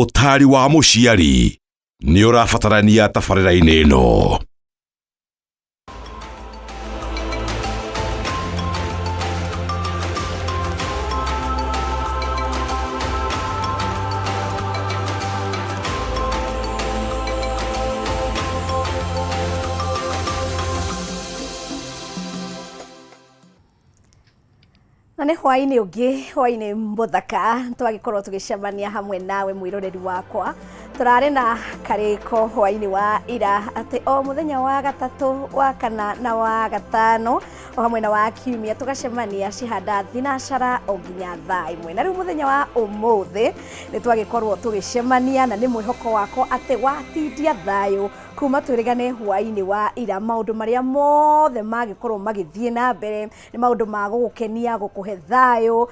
Ũtaari wa mũciari nĩ ũrabatarania tabarĩra-inĩ ĩno. Na nĩ hwainĩ ũngĩ, hwainĩ mũthaka, twagĩkorwo tũgĩcemania hamwe nawe mwĩroreri wakwa. Tũrarĩ na karĩko hwainĩ wa ira atĩ o mũthenya wa gatatũ, wa kana na wa gatano o hamwe na wa kiumia tũgacemania cihanda thinacara o nginya thaa ĩmwe. Na rĩu mũthenya wa ũmũthĩ nĩ twagĩkorwo tũgĩcemania na nĩ mwĩhoko wakwa atĩ watindia thayũ kuma twĩrĩgane hwainĩ wa ira, maũndũ marĩa mothe magĩkorwo magĩthiĩ na mbere nĩ maũndũ ma gũgũkenia, gũkũhe thayũ,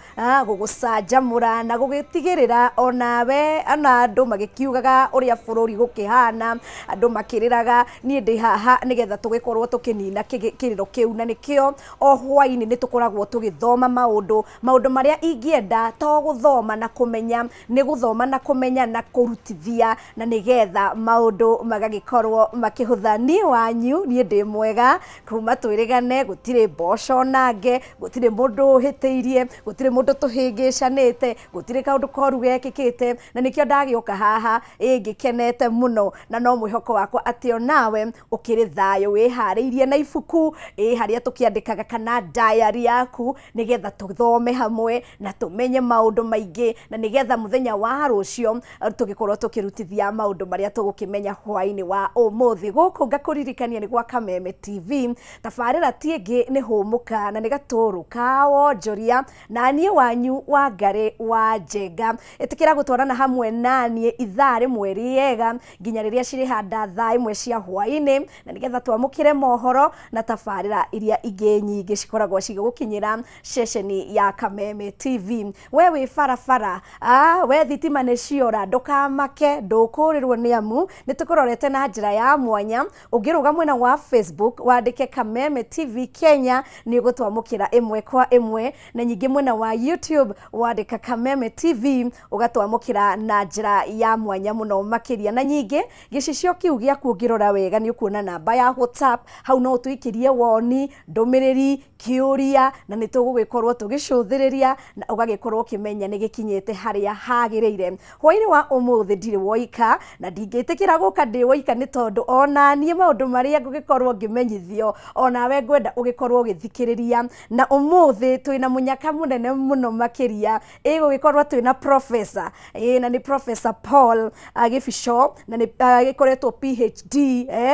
gũgũcanjamũra na gũgĩtigĩrĩra onawe ona andũ magĩkiugaga ũrĩa bũrũri gũkĩhana, andũ makĩrĩraga, niĩ ndĩ haha nĩgetha tũgĩkorwo tũkĩnina kĩrĩro kĩu, na nĩkĩo o hwainĩ nĩ tũkoragwo tũgĩthoma maũndũ, maũndũ marĩa ingĩenda to gũthoma na kũmenya, nĩ gũthoma na kũmenya na kũrutithia na nĩgetha maũndũ magagĩkorwo makĩhũtha. Niĩ wanyu, niĩ ndĩ mwega, kuma twĩrĩgane gũtirĩ mboco nange, gũtirĩ mũndũ ũhĩtĩirie, gũtirĩ mũndũ tũhĩngĩcanĩte, gũtirĩ kaũndũ koru gekĩkĩte, na nĩkĩo ndagĩũka haha ĩ ngĩkenete mũno, na no mwĩhoko wakwa atĩ onawe ũkĩrĩ thayũ, wĩharĩirie na ibuku ĩ harĩa tũkĩandĩkaga kana diary yaku, nĩgetha tũthome hamwe na tũmenye maũndũ maingĩ, na nĩgetha mũthenya wa rũciũ tũgĩkorwo tũkĩrutithia maũndũ marĩa tũgũkĩmenya hwainĩ wa ũmũthĩ. Gũkũ ngakũririkania nĩ gwa Kameme TV, tabarĩra ti ĩngĩ nĩ Hũmũka na nĩ gatũrũ ka wonjoria, na niĩ wanyu Wangarĩ wa Njenga. Ĩtĩkĩra gũtwarana hamwe naniĩ ithaa rĩmwe rĩega nginya rĩrĩa cirĩhanda thaa ĩmwe cia hwainĩ, na nĩgetha twamũkĩre mohoro na tabarĩra iria ingĩ nyingĩ cikoragwo cigĩgũkinyĩra ceceni ya Kameme TV. We wĩ barabara, we thitima nĩ ciora, ndũkamake, ndũkũrĩrwo nĩ amu nĩ tũkũrorete na njĩra ya mwanya. Ũngĩrũga mwena wa Facebook wandĩke Kameme TV Kenya nĩ ũgũtwamũkĩra ĩmwe kwa ĩmwe, na nyingĩ mwena wa YouTube wandĩka Kameme TV ũgatwamũkĩra na njĩra ya mwanya mũno makĩria. Na nyingĩ gĩcicio kĩu gĩaku ũngĩrora wega nĩ ũkuona namba ya WhatsApp, hau no ũtũikĩrie woni, ndũmĩrĩri, kĩũria, na nĩ tũgũgĩkorwo tũgĩcũthĩrĩria na ũgagĩkorwo ũkĩmenya nĩ gĩkinyĩte harĩa hagĩrĩire. Hwainĩ wa ũmũthĩ ndirĩ woika, na ndingĩtĩkĩra gũka ndĩ woika nĩ tondũ ona niĩ maũndũ marĩa ngũgĩkorwo ngĩmenyithio onawe ngwenda ũgĩkorwo ũgĩthikĩrĩria. Na ũmũthĩ twĩna mũnyaka mũnene mũno makĩria, ĩgũgĩkorwo twĩna professor, ĩĩ na nĩ Professor Paul Gĩbico, na nĩ agĩkoretwo PhD,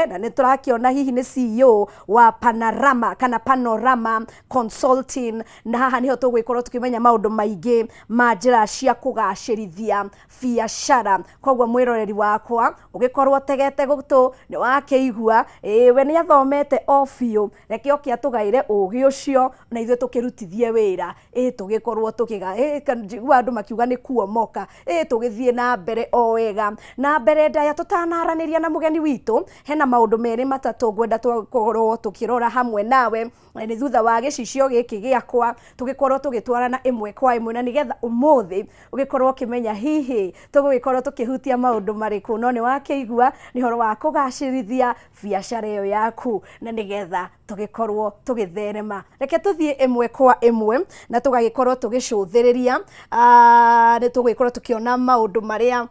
na nĩ tũrakĩona hihi nĩ CEO wa Panorama kana Panorama Consulting, na haha nĩho tũgũgĩkorwo tũkĩmenya maũndũ maingĩ ma njĩra cia kũgacĩrithia biacara. Koguo mwĩroreri wakwa ũgĩkorwo ũtegete gũtũ nĩ wakĩigua, ĩĩ we nĩ athomete o biũ, reke oke atũgaĩre ũgĩ ũcio na ithuĩ tũkĩrutithie wĩra, ĩĩ tũgĩkorwo tũkĩga, ĩĩ njiguaga andũ makiuga nĩ kuomoka, ĩĩ tũgĩthiĩ na mbere o wega. Na mbere ndaya tũtanaranĩria na mũgeni witũ, hena maũndũ merĩ matatũ ngwenda tũkorwo tũkĩrora hamwe nawe, na nĩ thutha wa gĩcicio gĩkĩ gĩakwa tũgĩkorwo tũgĩtwarana ĩmwe kwa ĩmwe, na nĩgetha ũmũthĩ ũgĩkorwo ũkĩmenya hihi tũgũgĩkorwo tũkĩhutia maũndũ marĩkũ. No nĩ wakĩigua nĩ ũhoro wa kũgacĩrithia biacara ĩyo yaku, na nĩgetha tũgĩkorwo tũgĩtherema. Reke tũthiĩ ĩmwe kwa ĩmwe na tũgagĩkorwo tũgĩcũthĩrĩria, nĩ tũgũgĩkorwo tũkĩona maũndũ marĩa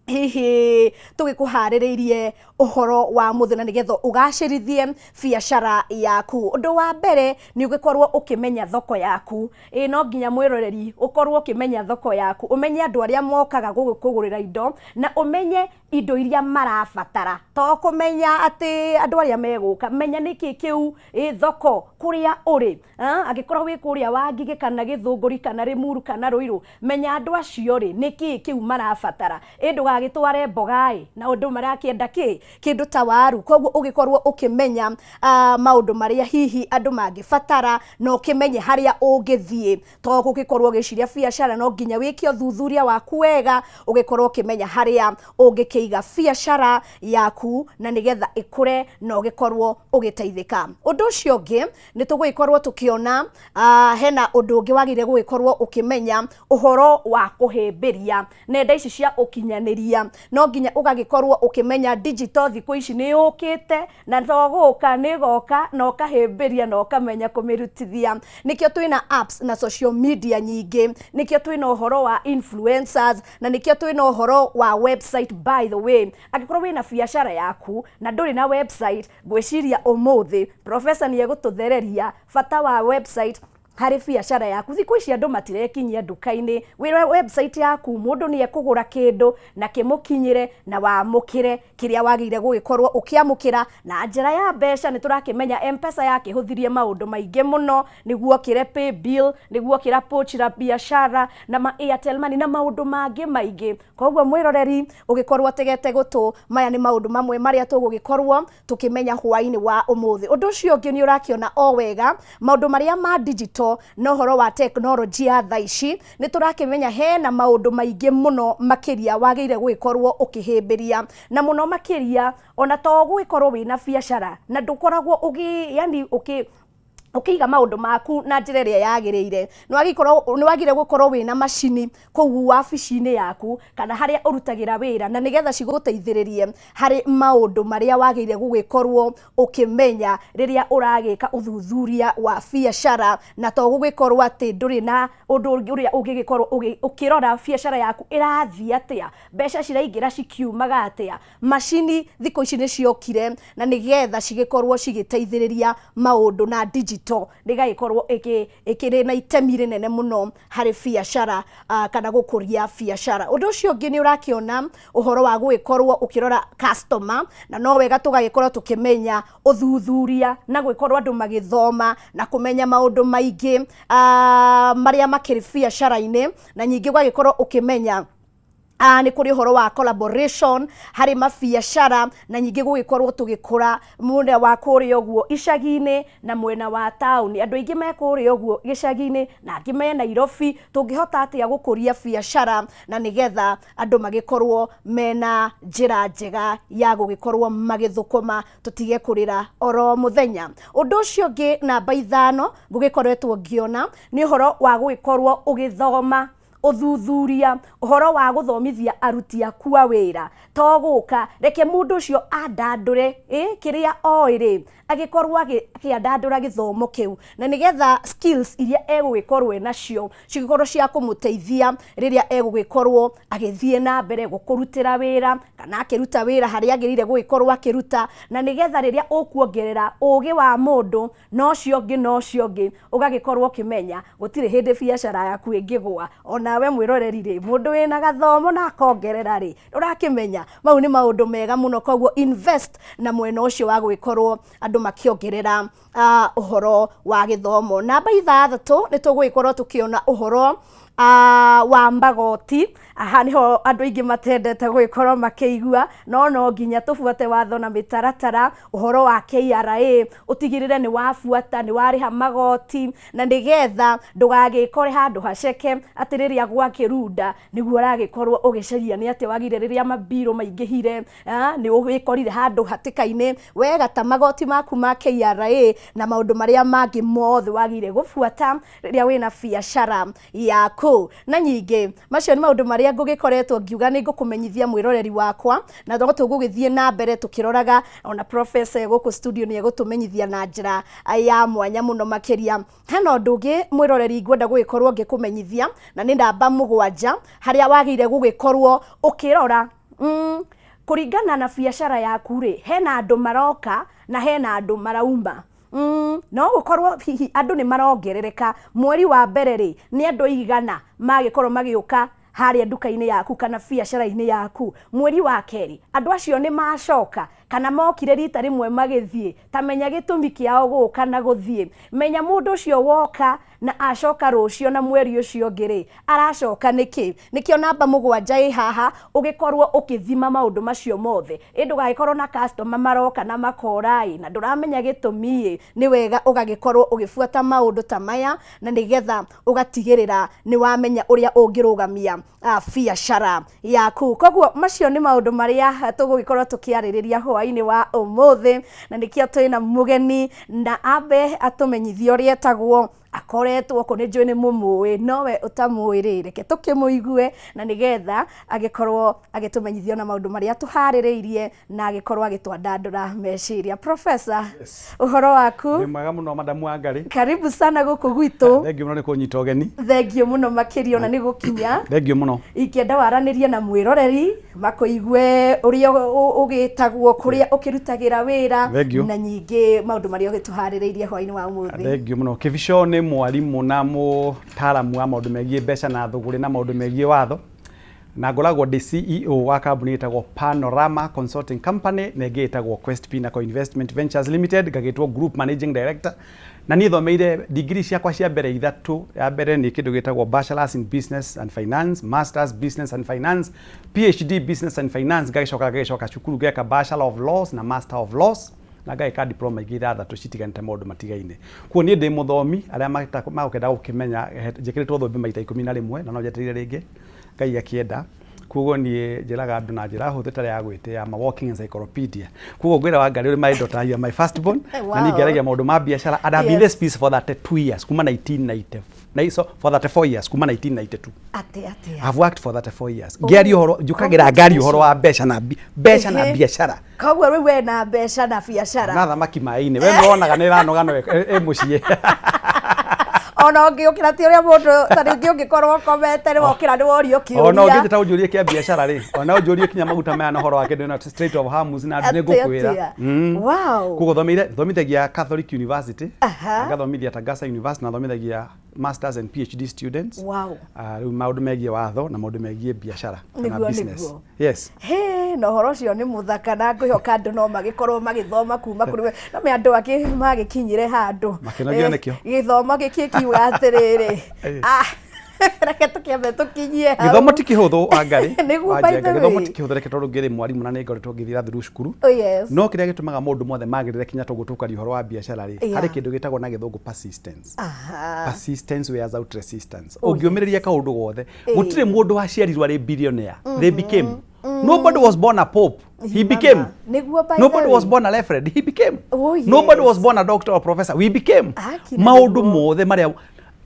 hihi tũgĩkũharĩrĩirie ũhoro wa mũthenya nĩgetha ũgacĩrithie biacara yaku. Ũndũ wa mbere nĩ ũgĩkorwo ũkĩmenya thoko yaku. Ĩĩ no nginya mwĩroreri ũkorwo ũkĩmenya thoko yaku, ũmenye andũ arĩa mokaga gũgũkũgũrĩra indo na ũmenye indo iria marabatara. To kũmenya atĩ andũ arĩa megũka, menya nĩkĩ kĩu ĩ thoko kũrĩa ũrĩ. Angĩkorwo wĩ kũrĩa Wangigĩ kana Gĩthũngũri kana Rĩmuru kana Rũirũ, menya andũ acio rĩ, nĩkĩ kĩu marabatara. Ĩ ndũga Ndũgagĩtware mboga ĩ na ũndũ marakĩenda kĩ kĩndũ ta waru. Koguo ũgĩkorwo ũkĩmenya maũndũ marĩa hihi andũ mangĩbatara na ũkĩmenye harĩa ũngĩthiĩ. To gũgĩkorwo ũgĩciria biacara, no nginya wĩke ũthuthuria waku wega, ũgĩkorwo ũkĩmenya harĩa ũngĩkĩiga biacara yaku na nĩgetha ĩkũre na ũgĩkorwo ũgĩteithĩka. Ũndũ ũcio ũngĩ nĩ tũgũgĩkorwo tũkĩona hena ũndũ ũngĩ wagĩrĩire gũgĩkorwo ũkĩmenya, ũhoro wa kũhĩmbĩria nenda ici cia ũkinyanĩria. No nginya ũgagĩkorwo ũkĩmenya digital thikũ ici nĩ yũkĩte, na to gũka nĩ ĩgoka, na ũkahĩmbĩria na ũkamenya kũmĩrutithia. Nĩkĩo twĩna apps na social media nyingĩ, nĩkĩo twĩna ũhoro wa influencers, na nĩkĩo twĩna ũhoro wa website. By the way, angĩkorwo wĩna biacara yaku na ndũrĩ na website, ngwĩciria ũmũthĩ professor nĩ egũtũthereria bata wa website harĩ biacara yaku. Thikũ ici andũ matirekinyia nduka-inĩ. Wĩra website yaku, mũndũ nĩ ekũgũra kĩndũ na kĩmũkinyĩre na wamũkĩre kĩrĩa wagĩrĩire gũgĩkorwo ũkĩamũkĩra na njĩra ya mbeca. Nĩ tũrakĩmenya M-Pesa yakĩhũthirie maũndũ maingĩ mũno, nĩguo kĩre pay bill, nĩguo kĩra pochi la biashara na ma Airtel Money na maũndũ mangĩ maingĩ. Koguo mwĩroreri, ũgĩkorwo ũtegete gũtũ, maya nĩ maũndũ mamwe marĩa tũgũgĩkorwo tũkĩmenya hwaĩ-inĩ wa ũmũthĩ. Ũndũ ũcio ũngĩ, nĩ ũrakĩona o wega maũndũ marĩa ma digital na ũhoro wa tekinoronjĩ ya thaa ici. Nĩ tũrakĩmenya hena maũndũ maingĩ mũno makĩria wagĩrĩire gũgĩkorwo ũkĩhĩmbĩria, na mũno makĩria ona to gũgĩkorwo wĩna biacara na ndũkoragwo ũgĩ yani ũkĩ ũkĩiga maũndũ maku na njĩra ĩrĩa yagĩrĩire. Nĩ wagĩrĩire gũkorwo wĩna macini kũu wabici-inĩ yaku kana harĩa ũrutagĩra wĩra, na nĩgetha cigũteithĩrĩrie harĩ maũndũ marĩa wagĩrĩire gũgĩkorwo ũkĩmenya rĩrĩa ũragĩka ũthuthuria wa biacara. Na to gũgĩkorwo atĩ ndũrĩ na ũndũ ũrĩa ũngĩgĩkorwo ũkĩrora biacara yaku ĩrathiĩ atĩa, mbeca ciraingĩra cikiumaga atĩa. Macini thikũ ici nĩ ciokire na nĩgetha cigĩkorwo cigĩteithĩrĩria maũndũ, na digital rĩgagĩkorwo ĩkĩrĩ na itemi rĩnene mũno harĩ biacara kana gũkũria biacara. Ũndũ ũcio ũngĩ, nĩ ũrakĩona ũhoro wa gũgĩkorwo ũkĩrora customer, na no wega tũgagĩkorwo tũkĩmenya ũthuthuria na gwĩkorwo andũ magĩthoma na kũmenya maũndũ maingĩ marĩa makĩrĩ biacara-inĩ. Na nyingĩ ũgagĩkorwo ũkĩmenya nĩ kũrĩ ũhoro wa collaboration harĩ mabiacara, na nyingĩ gũgĩkorwo tũgĩkũra mwena wa kũrĩa ũguo icagi-inĩ na mwena wa taũni. Andũ aingĩ me kũrĩa ũguo gĩcagi-inĩ na angĩ me Nairobi. Tũngĩhota atĩa gũkũria biacara na nĩgetha andũ magĩkorwo mena njĩra njega ya gũgĩkorwo magĩthũkũma, tũtige kũrĩra oro mũthenya? Ũndũ ũcio ũngĩ, namba 5 ngũgĩkoretwo ngĩona nĩ ũhoro wa gũgĩkorwo ũgĩthoma ũthuthuria, ũhoro wa gũthomithia aruti aku a wĩra. To gũka reke mũndũ ũcio andandũre kĩrĩa oĩ rĩ, agĩkorwo akĩandandũra gĩthomo kĩu, na nĩgetha skills iria egũgĩkorwo nacio cigĩkorwo cia kũmũteithia rĩrĩa egũgĩkorwo agĩthiĩ na mbere gũkũrutĩra wĩra kana akĩruta wĩra harĩa agĩrĩire gũgĩkorwo akĩruta, na nĩgetha rĩrĩa ũkuongerera ũgĩ wa mũndũ na ũcio ũngĩ na ũcio ũngĩ, ũgagĩkorwo ũkĩmenya gũtirĩ hĩndĩ biacara yaku ĩngĩgũa. Onawe mwĩroreri rĩ, mũndũ wĩna gathomo na akongerera rĩ, ũrakĩmenya mau nĩ maũndũ mega mũno. Koguo invest na mwena ũcio wa gũgĩkorwo andũ makĩongerera ũhoro wa gĩthomo. Namba 6, nĩ tũgũgĩkorwo tũkĩona ũhoro wa magoti. Aha niho andũ aingĩ matendete gũgĩkorwo makĩigua, no no nginya tũbuate watho na mĩtaratara. Ũhoro wa KRA, ũtigĩrĩre nĩ wabuata, nĩ warĩha magoti, na nĩgetha ndũgagĩkore handũ haceke atĩ rĩrĩa gwakĩrunda nĩguo ũragĩkorwo ũgĩcaria nĩ atĩa wagire. Rĩrĩa mabirũ maingĩhire, nĩ ũgĩkorire handũ hatĩka-inĩ. Wega ta magoti maku ma KRA na maũndũ marĩa mangĩ mothe wagĩrĩire gũbuata rĩrĩa wĩna biacara yaku. Na nyingĩ macio nĩ maũndũ marĩa ngũgĩkoretwo ngiuga nĩ ngũkũmenyithia, mwĩroreri wakwa, na no tũgũgĩthiĩ na mbere tũkĩroraga. Ona professor gũkũ studio nĩ egũtũmenyithia na njĩra ya mwanya mũno makĩria. Hena ũndũ ũngĩ, mwĩroreri, ngwenda gũgĩkorwo ngĩkũmenyithia, na nĩ namba 7, harĩa wagĩrĩire gũgĩkorwo ũkĩrora kũringana na biacara yaku rĩ, hena andũ maroka na hena andũ marauma. No gũkorwo hihi andũ nĩ marongerereka. Mweri wa mbere rĩ, nĩ andũ aigana magĩkorwo magĩũka harĩa nduka-inĩ yaku kana biacara-inĩ yaku? Mweri wa kerĩ andũ acio nĩ macoka kana Kana mokire rita rĩmwe magĩthiĩ. Ta menya gĩtũmi kĩao gũka na gũthiĩ. Menya mũndũ ũcio woka na acoka rũciũ na mweri ũcio ũngĩ-rĩ, aracoka nĩkĩ? Nĩkĩo namba 7 ĩ haha, ũgĩkorwo ũkĩthima maũndũ macio mothe. Ĩ ndũgagĩkorwo na customer maroka na makora-ĩ, na ndũramenya gĩtũmi-ĩ, nĩ wega ũgagĩkorwo ũgĩbuata maũndũ ta maya, na nĩgetha ũgatigĩrĩra nĩ wamenya ũrĩa ũngĩrũgamia biacara yaku. Koguo macio nĩ maũndũ marĩa tũgũgĩkorwo tũkĩarĩrĩria hwaĩ-inĩ wa ũmũthĩ, na nĩkĩo twĩna mũgeni na ambe atũmenyithie ũrĩa etagwo, akoretwo kũ, nĩ njũĩ nĩ mũmũĩ, nowe ũtamũĩ rĩ, reke tũkĩmũigue na nĩgetha agĩkorwo agĩtũmenyithia ona maũndũ marĩa tũharĩrĩirie na agĩkorwo agĩtwandandũra meciria. Professor, Yes. ũhoro waku? Ndĩ mwega mũno, madamu Wangari. Karibu sana gũkũ gwitũ. Thengiũ mũno nĩ kũnyita ũgeni. Thengiũ mũno makĩria ona nĩ gũkinya. Thengiũ mũno. Ingĩenda waranĩrie na mwĩroreri makũigue ũrĩa ũgĩtagwo, kũrĩa ũkĩrutagĩra wĩra. Thengiũ. Na nyingĩ maũndũ marĩa ũgĩtũharĩrĩirie hwaĩ-inĩ wa ũmũthĩ. Thengiũ mũno. Kĩbico nĩ mwarimũ na mũtaaramu wa maũndũ megiĩ mbeca na thũgũrĩ na maũndũ megiĩ watho. Na ngoragwo ndĩ CEO wa kambuni ĩtagwo Panorama Consulting Company na ĩngĩ ĩtagwo Quest Pinnacle Investment Ventures Limited, ngagĩtwo Group Managing Director. Na niĩ thomeire degree ciakwa cia mbere ithatũ. Ya mbere nĩ kĩndũ gĩtagwo Bachelors in Business and Finance, Masters Business and Finance, PhD Business and Finance, ngagĩcoka cukuru ngeka Bachelor of Laws na Master of Laws, na ngagĩka diploma ingĩ ithathatũ citiganĩte maũndũ matigaine. Kuo niĩ ndĩ mũthomi, arĩa magũkenda gũkĩmenya, njĩkĩrĩtwo thũmbĩ maita 11 na no njetereire rĩngĩ Ngai akĩenda. Koguo niĩ njĩraga andũ na njĩra hũthũ ĩtarĩ ya gwĩtĩa, I'm a walking encyclopedia. Koguo ngwĩra Wangari ũrĩ my daughter, you are my first born, na niĩ ngeragia maũndũ ma biacara, and I've been in this space for 32 years, kuma 1990, na so for 34 years, kuma 1992. Atĩ atĩa? I've worked for 34 years. Ngĩaria ũhoro, njũkagĩra ngaria ũhoro wa mbeca na mbeca na biacara. Koguo rĩu we na mbeca na biacara. Na thamaki maĩ-inĩ. We nĩwonaga nĩ ĩranoga no ĩ mũciĩ. Ona ũngĩũkĩra ti ũrĩa mũndũ ta rĩngĩ ũngĩkorwo ũkomete nĩ wokĩra nĩ worio kĩũria. Ona ũngĩnjĩta ũnjũrie kĩa biacara rĩ, ona ũnjũrie kinya maguta maya na ũhoro wa kĩndũ na Strait of Hormuz na nĩ ngũkwĩra. Wow. Koguo thomeire, thomithagia Catholic University, ngathomithia Tagasa University na thomithagia masters and PhD students. Wow. Rĩu maũndũ megiĩ watho na maũndũ megiĩ biacara kana business. Nĩguo. Yes. He, na ũhoro ũcio nĩ mũthaka na ngwĩhoka andũ no magĩkorwo magĩthoma kuma kũrĩ we. No me andũ angĩ magĩkinyire handũ. Makĩnogio nĩkĩo. Gĩthomo gĩkĩ kiuga atĩrĩrĩ. Ah, reke tũkĩambe tũkinyie hau. Gĩthomo ti kĩhũthũ, Wangari. Nĩguo, by Wanjenga, the gĩthomo way. ti kĩhũthũ, reke tondũ ngĩrĩ mwarimũ na nĩ ngoretwo ngĩthiĩ through cukuru. Oh, yes. No kĩrĩa gĩtũmaga maũndũ mothe magĩrĩre kinya toguo tũkaria ũhoro wa biacara rĩ, harĩ kĩndũ gĩtagwo na gĩthũngũ persistence. Persistence wears out resistance. Ũngĩũmĩrĩria kaũndũ gothe, gũtirĩ mũndũ waciarirwo arĩ billionaire. They became. Nobody was born a pope. He became. Nĩguo, by the Nobody was way. born a reverend. He became. Oh, yes. Nobody was born a doctor or professor. We became. Aki na Maũndũ nĩguo. mothe marĩa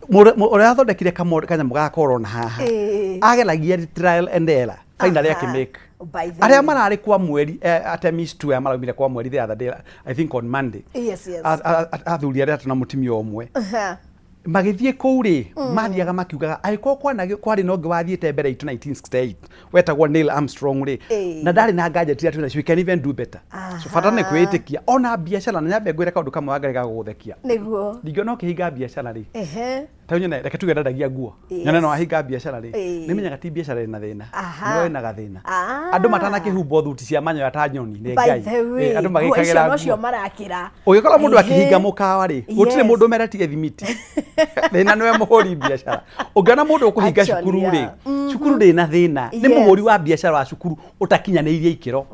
ũrĩa athondekire kanyamũ ga corona haha, ageragia trial and error, finally akĩmake. By the Arĩa way. mararĩ kwa mweri, Artemis 2 arĩa maraumire kwa mweri the other day, I think on Monday. Yes. Athuri arĩa atũ na mũtumia ũmwe magĩthiĩ kũu rĩ, mathiaga makiugaga angĩkorwo kwarĩ na ũngĩ wathiĩte mbere itũ 1968 wetagwo Neil Armstrong rĩ, na ndarĩ na gadget iria twĩ nacio, we can even do better. So bata nĩ kwĩĩtĩkia ona biacara. Na nyambe ngwĩre kaũndũ kamwe, Wangari, ga gũgũthekia. Ndingĩona ũkĩhinga biacara rĩ, ta nyone, reke tuge ndendagia nguo, nyone no ahinga biacara rĩ, nĩ menyaga ti biacara ĩna thĩna, nĩwe wĩna gathĩna. Andũ matanakĩhumbwo thuti cia manyoya ta nyoni nĩ By Ngai. the way, Andũ nguo icio magĩkagĩra nocio nguo. marakĩra. Ũgĩkora mũndũ akĩhinga mũkawa rĩ, gũtirĩ mũndũ ũmeretie thimiti, thĩna nĩwe mũhũri biacara. Ũngĩona mũndũ ũkũhinga Actually, cukuru rĩ, cukuru ndĩ na thĩna, nĩ mũhũri wa biacara wa cukuru ũtakinyanĩirie ikĩro.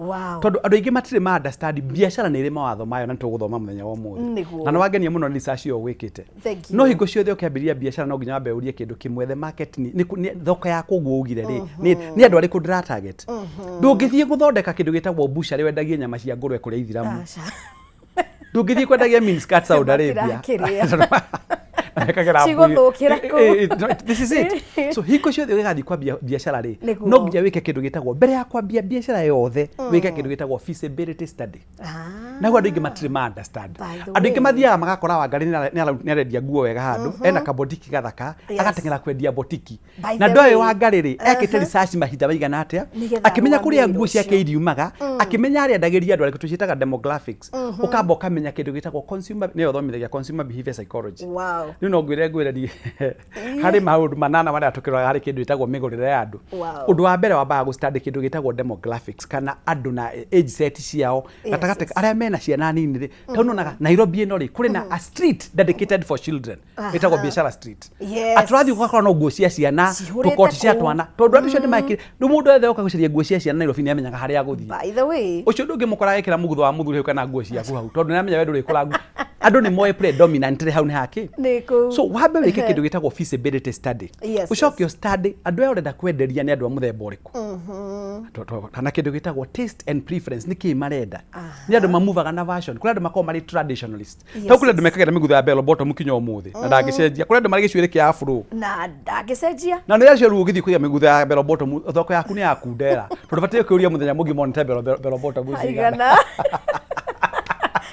Tondũ andũ aingĩ matirĩ ma understand biacara nĩ ĩrĩ mawatho mayo, na nĩtũgũthoma mũthenya wa ũmũthĩ. Na nĩ wangenia mũno nĩ research ĩyo wĩkĩte. Thank you. No hingo ciothe ũkĩambĩrĩria biacara no nginya wambe ũrie kĩndũ kĩmwe, the market nĩ thoko yaku ũguo ugire rĩ, nĩ andũ arĩkũ ndĩra target? Ndũngĩthiĩ gũthondeka kĩndũ gĩtagwo butchery wendagie nyama cia ngũrwe kũrĩa ithiramu. Aca. Ndũngĩthiĩ kwendagia miniskirt Saudi Arabia. Matirakĩrĩa. Mekagĩra mbui. Cigũthũkĩra kũu. No, this is it. So hingo ciothe ũgĩgathiĩ kwambia biacara rĩ, no nginya wĩke kĩndũ gĩtagwo, mbere ya kwambia biacara yothe, wĩke kĩndũ gĩtagwo feasibility study. Naguo andũ aingĩ matirĩ ma understand. By the Andũ aingĩ way. mathiaga magakora Wangari nĩ arendia nguo wega handũ, ena kabotiki gathaka, agateng'era kwendia botiki. By Na the ndoĩ way. Wangari rĩ, ekĩte research mahinda maigana atĩa, Nĩgetha akĩmenya kũrĩa arũgamĩrĩre nguo ciake ũcio. iriumaga, akĩmenya arĩa endagĩria andũ arĩkũ, tũciĩtaga demographics. Ũkamba ũkamenya kĩndũ gĩtagwo consumer, nĩyo thomithagia consumer behavior psychology. Rĩu No ngwĩre harĩ maũndũ manana marĩa tũkĩroraga harĩ kĩndũ gĩtagwo mĩgũrĩre ya andũ. Ũndũ wa mbere, wambaga gũ study kĩndũ gĩtagwo demographics, kana andũ na age set ciao gatagatĩ arĩa mena ciana nini rĩ. Tondũ onaga Nairobi ĩno rĩ, kũrĩ na a street dedicated for children ĩtagwo Biashara Street. Atĩ ũrathiĩ ũgakora no nguo cia ciana, Cihũrĩte tũkoti cia kũu. twana, tondũ andũ acio nĩ mekire. Rĩu mũndũ wothe oka gũcaria nguo cia ciana Nairobi nĩ amenyaga harĩa agũthiĩ. By the way. Ũcio ndũngĩ mũkora ekĩra mũgutho wa mũthuri hau kana nguo ciaku hau, tondũ nĩamenya we ndũrĩkũra nguo. Andũ nĩ moĩ predominantly hau nĩ haki. Nĩ kũu. So wambe wĩke kĩndũ gĩtagwo feasibility study. Ũcoke ũstudy andũ aya ũrenda kwenderia nĩ andũ a mũthemba ũrĩkũ. Kana kĩndũ gĩtagwo taste and preference, nĩ kĩĩ marenda. Nĩ andũ mamuvaga na version. Kũrĩ andũ makoragwo marĩ traditionalist. Tau kũrĩ andũ mekagĩra mĩgutho ya bell bottom kinya ũmũthĩ na ndangĩcenjia. Kũrĩ andũ marĩ gĩcuĩrĩ kĩa afro. Na ndangĩcenjia. Na nĩ acio rĩu ũgĩthiĩ kũiga mĩgutho ya bell bottom, thoko yaku nĩ ya kundera, tondũ batiĩ kũũria mũthenya mũngĩ monete bell bottom cigana. Igana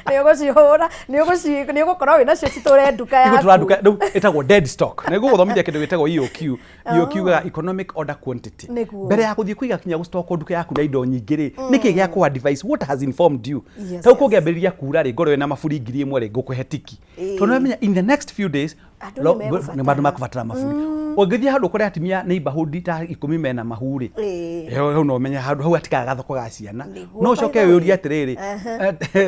nĩ ũgũcihũra, nĩ ũgũkorwo wĩ nacio citũre nduka yaku. Igũtũra nduka rĩu ĩtagwo dead stock. Na ĩgũgũthomithia kĩndũ gĩtagwo EOQ. EOQ yugaga economic order quantity. Mbere ya gũthiĩ kũiga kinya gũstock nduka yaku na indo nyingĩ rĩ, nĩkĩ gĩa kũ advice, what has informed you? Tau kũngĩambĩrĩria kura rĩ, ngorwo na maburi 1000 rĩ, ngũkũhe tiki, tondũ nĩwamenya in the next few days Andũ nĩ megũbatara. Nĩ andũ makũbatara maburi. Ũngĩthiĩ handũ ũkore atumia neighborhood ta 10 mena mahu rĩ, hau no ũmenye handũ hau hatikaga gathoko ga ciana. No By ũcoke the way. wĩyũrie atĩrĩrĩ,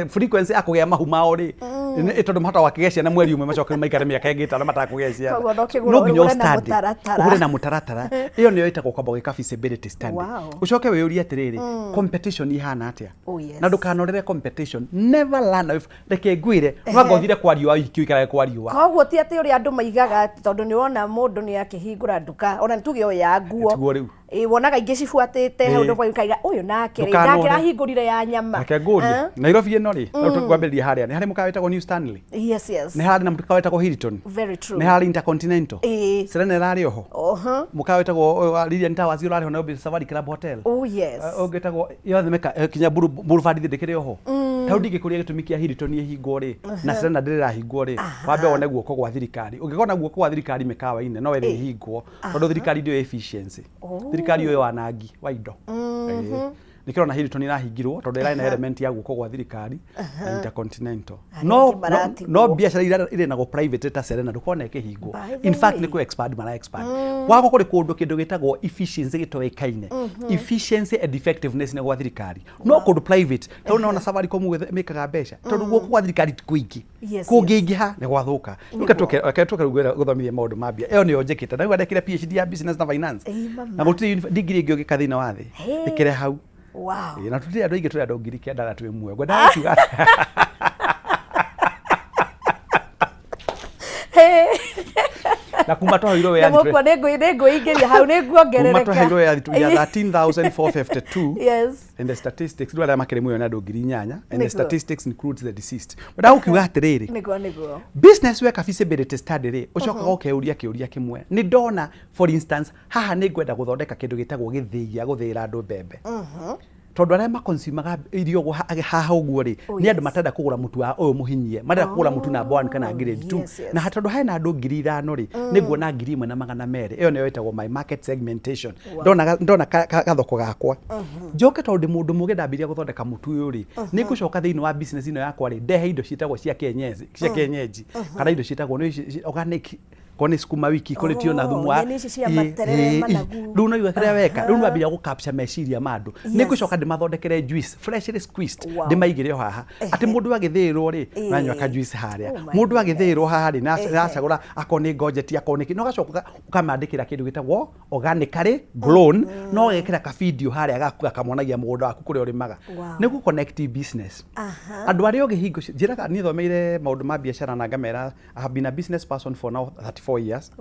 frequency ya kũgĩa mahu mao rĩ, tondũ mahota wakĩgĩa ciana mweri ũmwe, macoke maikare mĩaka ĩngĩ 5 matakũgĩa ciana. Koguo no kĩgũra No nginya ũgũre na ũstudy, mũtaratara. Ũgũre na mũtaratara. Ĩyo nĩyo ĩtagwo kwamba gwĩka feasibility study. Ũcoke wĩyũrie atĩrĩrĩ, competition ihana atĩa? Na ndũkanorere competition, never learn away. Reke ngwĩre, no anga ũthire kwa riũa wiki, ũikarage kwa riũa. Koguo ti atĩ ũrĩa andũ maigaga atĩ tondũ nĩ wona mũndũ nĩ akĩhingũra nduka, ona nĩ tuge o ya nguo. Tiguo rĩu. Ĩ, wonaga ingĩ cibuatĩte hau, ndũkaiga ũyũ nake rĩ, Ndũkanore. nake arahingũrire ya nyama. Reke ngũrie. Nairobi ĩno rĩ, ngwambĩrĩria harĩa nĩ harĩ mũkawa wĩtagwo New Stanley. Nĩ harĩ na mũkawa wĩtagwo Hilton. Very true. Nĩ harĩ Intercontinental. Serena ĩrarĩ oho. Mũkawa wĩtagwo Lilian Towers ũrarĩ ho, Nairobi Safari Club Hotel. Ũngĩ wĩtagwo yothe meka kinya Boulevard ndĩkĩrĩ oho. Tau ndingĩkũria gĩtũmi kĩa Hilton ĩhingwo rĩ na Serena ndĩrĩrahingwo rĩ. Wambe wone guoko gwa thirikari. Ũngĩkona guoko gwa thirikari mĩkawa-inĩ, no ĩrĩhingwo, tondũ thirikari ndĩoĩ efficiency. Thirikari ũyũ wanangi wa indo. Nĩkĩo ona Hilton ĩrahingirwo, tondũ ĩrarĩ na element ya guoko gwa thirikari na Intercontinental. Arĩa No angĩ maratigwo. No biacara iria irĩ nago private ta Serena ndũkona ĩkĩhingwo. By the In fact, way. nĩ kũ expand mara expand. Wako kũrĩ kũndũ kĩndũ gĩtagwo efficiency gĩtoĩkaine, efficiency and effectiveness nĩ gwa thirikari, no kũndũ private, tondũ nona Safaricom mĩkaga mbeca tondũ guoko gwa thirikari ti kũingĩ. Kũngĩingĩha nĩ gwathũka. Reke tũke rĩu gũthomithia maũndũ ma mbia. Ĩyo nĩyo njĩkĩte na rĩu ndekire PhD ya business na finance. Ĩ, mama. Na gũtirĩ degree ĩngĩ ũngĩka thĩinĩ wa thĩ ĩkĩre hau. Ĩ, na tũtirĩ andũ aingĩ, tũrĩ andũ 9,000 na twĩ muoyo. Ngwendaga kuga na kuma twaheirwo wĩyathi Nĩmũkuo nĩ ngwĩingĩria hau, nĩ kuma nguongerereka. twaheirwo wĩyathi we are 13,452. And the statistics, rĩu arĩa makĩrĩ muoyo nĩ andũ 8,000, and the statistics includes the deceased. Ngwendaga gũkiuga atĩrĩrĩ, Nĩguo. business weka feasibility study rĩ, ũcokaga ũkeuria kĩũria kĩmwe. Nĩ ndona, for instance, haha nĩ ngwenda gũthondeka kĩndũ gĩtagwo gĩthĩi gĩa gũthĩĩra andũ mbembe, tondũ arĩa makonsumaga irio ũguo haha ũguo rĩ, nĩ andũ matarenda kũgũra mũtu wa ũyũ mũhinyie, marenda kũgũra mũtu namba 1 kana grade 2. Na tondũ hena andũ 5,000 rĩ, nĩ nguona 1,200. Ĩyo nĩyo ĩtagwo my market segmentation. Ndona gathoko gakwa, njoke tondũ ndĩ mũndũ mũgĩ, ndambĩrĩria gũthondeka mũtu ũyũ rĩ, nĩ ngũcoka thĩinĩ wa business ĩno yakwa rĩ, ndehe indo ciĩtagwo cia kienyeji kana indo ciĩtagwo nĩ organic, ko nĩ sukuma wiki, kũrĩ tio na thumu wa Nyeni ici cia materere, managu. Rĩu no kĩrĩa weka rĩu nĩwambĩrĩria gũ capture meciria ma andũ. Nĩ ngũcoka ndĩmathondekere juice freshly squeezed, ndĩmaigĩre o haha, atĩ mũndũ agĩthĩĩrwo rĩ, nanyua ka juice harĩa. Oh my Mũndũ agĩthĩĩrwo haha rĩ, nacagũra akorwo nĩ ngojeti, akorwo nĩ kĩ, na ũgacoka ũkamandĩkĩra kĩndũ gĩtagwo organically grown, no ũgekĩra ka video harĩa gaku gakamonagia mũgũnda waku kũrĩa ũrĩmaga. Nĩ gũ connect business. Andũ arĩa ũgĩ hingo njĩraga niĩ thomeire maũndũ ma biacara na ngamera I have been a business person for now 34 years.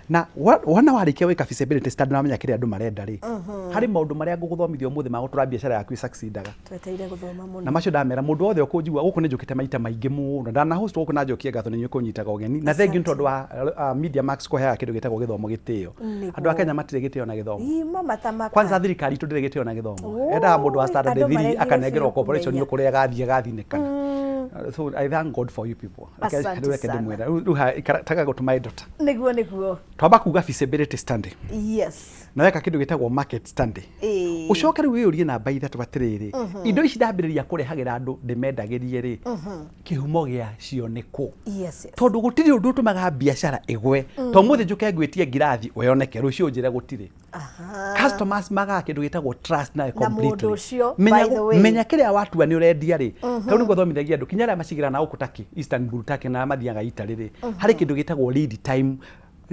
Na wona warĩkia gwĩka feasibility study na wamenya kĩrĩa andũ marenda rĩ, harĩ maũndũ marĩa ngũgũthomithia ũmũthĩ ma gũtũra biacara yaku ĩsucceedaga. Tweteire gũthoma mũno. Na macio ndamera mũndũ wothe ũkũnjigua gũkũ, nĩ njũkĩte maita maingĩ mũno, ndana host gũkũ na njokie ngatho nĩ inyuĩ kũnyitaga ũgeni, na thank you nĩ tondũ wa Media Max kũheaga kĩndũ gĩtagwo gĩthomo gĩtĩo. Andũ a Kenya matirĩ gĩtĩo na gĩthomo. Ii, mama tamaka. Kwanza thirikari itũ ndĩrĩ gĩtĩo na gĩthomo. Endaga mũndũ wa standard Andũ 3 maregire akanengerwo biũ corporation kũmenya. kũrĩa agathiĩ agathinĩkana. So I thank God for you people. Asante Rĩu reke sana. ndĩmwĩre. Rĩu taga gũtũma ndota. Nĩguo. Twamba kuga feasibility study na weka kĩndũ gĩtagwo market study. Ũcoke rĩu wĩyũrie namba ithatũ atĩrĩrĩ, indo ici ndambĩrĩria kũrehagĩra andũ ndĩmendagĩrie rĩ, kĩhumo gĩacio nĩ kũ? Tondũ gũtirĩ ũndũ ũtũmaga biacara ĩgwe to mũthĩ njũke ngwĩtie ngirathi ũyoneke, rũciũ ũnjĩre gũtirĩ. Customers magaga kĩndũ gĩtagwo trust nawe Na mũndũ completely. ũcio, Menya by the way. Menya kĩrĩa watua nĩ ũrendia rĩ, tondũ nĩguo thomithagia andũ kinya arĩa macigĩra na gũkũ Turkey, Istanbul Turkey, na arĩa mathiaga Italy rĩ, harĩ kĩndũ gĩtagwo lead time.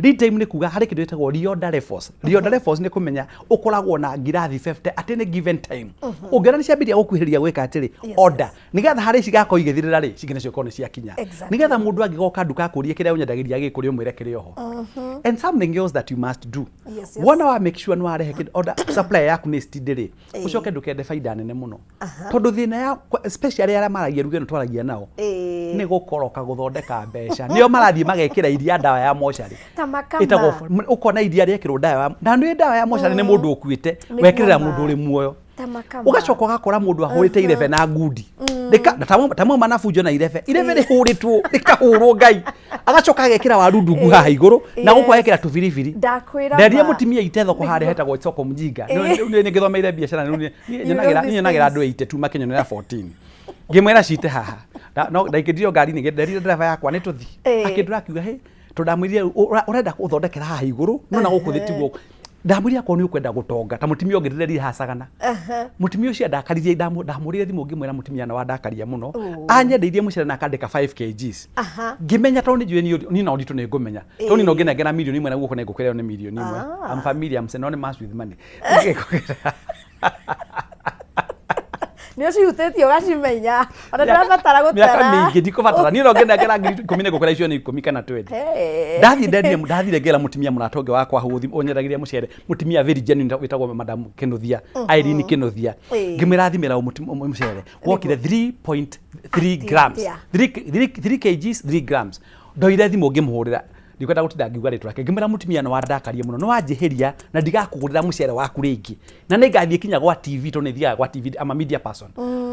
Lead time nĩ kuga harĩ kĩndũ gĩtagwo reorder levels. Reorder levels nĩ kũmenya ũkoragwo na ngirathi 50 at any given time. Ũngĩona nĩ ciambĩrĩria gũkuhĩrĩria gwĩka atĩrĩ, order, nĩgetha harĩ cigakorwo igĩthirĩra rĩ, cingĩ nacio ikorwo nĩ ciakinya. Nĩgetha mũndũ angĩgoka nduka akũrie kĩrĩa ũnyendagĩria gĩkũrĩ, ũmwĩre kĩrĩ oho. And something else that you must do, wona wa make sure nĩ warehe kĩndũ, order supply yaku nĩ steady rĩ, ũcoke ndũkende baida nene mũno, tondũ thĩna ya especially arĩa maragia ruga ĩno twaragia nao nĩ gũkoroka gũthondeka mbeca, nĩo marathiĩ magekĩra iria ndawa ya mocarĩ. Ta makama. Ĩtagwo ũkona iria rĩekĩrwo ndawa na nĩ ndawa ya mocarĩ, nĩ mũndũ ũkuĩte wekĩrĩra mũndũ ũrĩ muoyo. Ta makama. Ũgacoka ũgakora mũndũ ahũrĩte irebe na ngundi. Rĩka- na ta mauma na bunjo na irebe, irebe rĩhũrĩtwo rĩkahũrwo ngai, agacoka agekĩra waru ndungu haha igũrũ na gũkũ agekĩra tũbiribiri. Ndakwĩra Ndendia ma. Mũtimia ite thoko harĩa hetagwo soko mjinga. Nĩ ngĩthomeire biacara rĩu niĩ You nyonagĩra know these niĩ nyonagĩra things. andũ 82 makĩnyonera 14, ngĩmwĩra cite haha. No ndaingĩrire ngari-inĩ, nderire ndereba yakwa nĩ tũthi. Akĩndũra akiuga hĩ, tondũ ndamwĩrire ũrenda gũthondekera haha igũrũ no na gũkũ thĩ tiguo. Ndamwĩrire akorwo nĩ ũkwenda gũtonga ta mũtimia ũngĩ ndĩrerire haha Sagana, mũtimia ũcio andakaririe, ndamũrire thimũ ngĩmwĩra mũtimia na wandakaria mũno. Anyendeirie mũcere na akandĩka 5 kgs. Ngĩmenya tondũ nĩ njũĩ niĩ na ũritũ nĩ ngũmenya, tondũ niĩ no ngĩnengera mirioni 1 na guoko nĩ ngũkwĩra ĩyo nĩ mirioni 1. I'm familiar, I'm synonymous with money. Nĩ ũcihutĩtie ũgacimenya, ona ndũrabatara Mĩaka gũtara. mĩingĩ ndikũbatara, niĩ no ngĩnengera 10,000 nĩ ngũkwĩra icio nĩ 10 kana 20. Hey. Ndathiĩ ndendia, ndathire ngĩra mũtumia mũrata ũngĩ wakwa hũthi ũnyendagĩria mũcere, mũtumia very genuine wĩtagwo Madam Kĩnuthia, Irene Kĩnuthia. Ngĩmwĩra thimĩra mũcere wokire 3.3 grams, 3 kgs 3 grams. Ndoire thimũ ngĩmũhũrĩra, ndikwenda gũtinda ngiuga rĩtwa rĩake, ngĩmwĩra mũtumia nĩ wandakaria mũno, nĩ wanjĩhĩria na ndigakũgũrĩra mũcere waku rĩngĩ, na nĩ ngathiĩ kinya gwa TV tondũ nĩ thiaga gwa TV. I'm a media person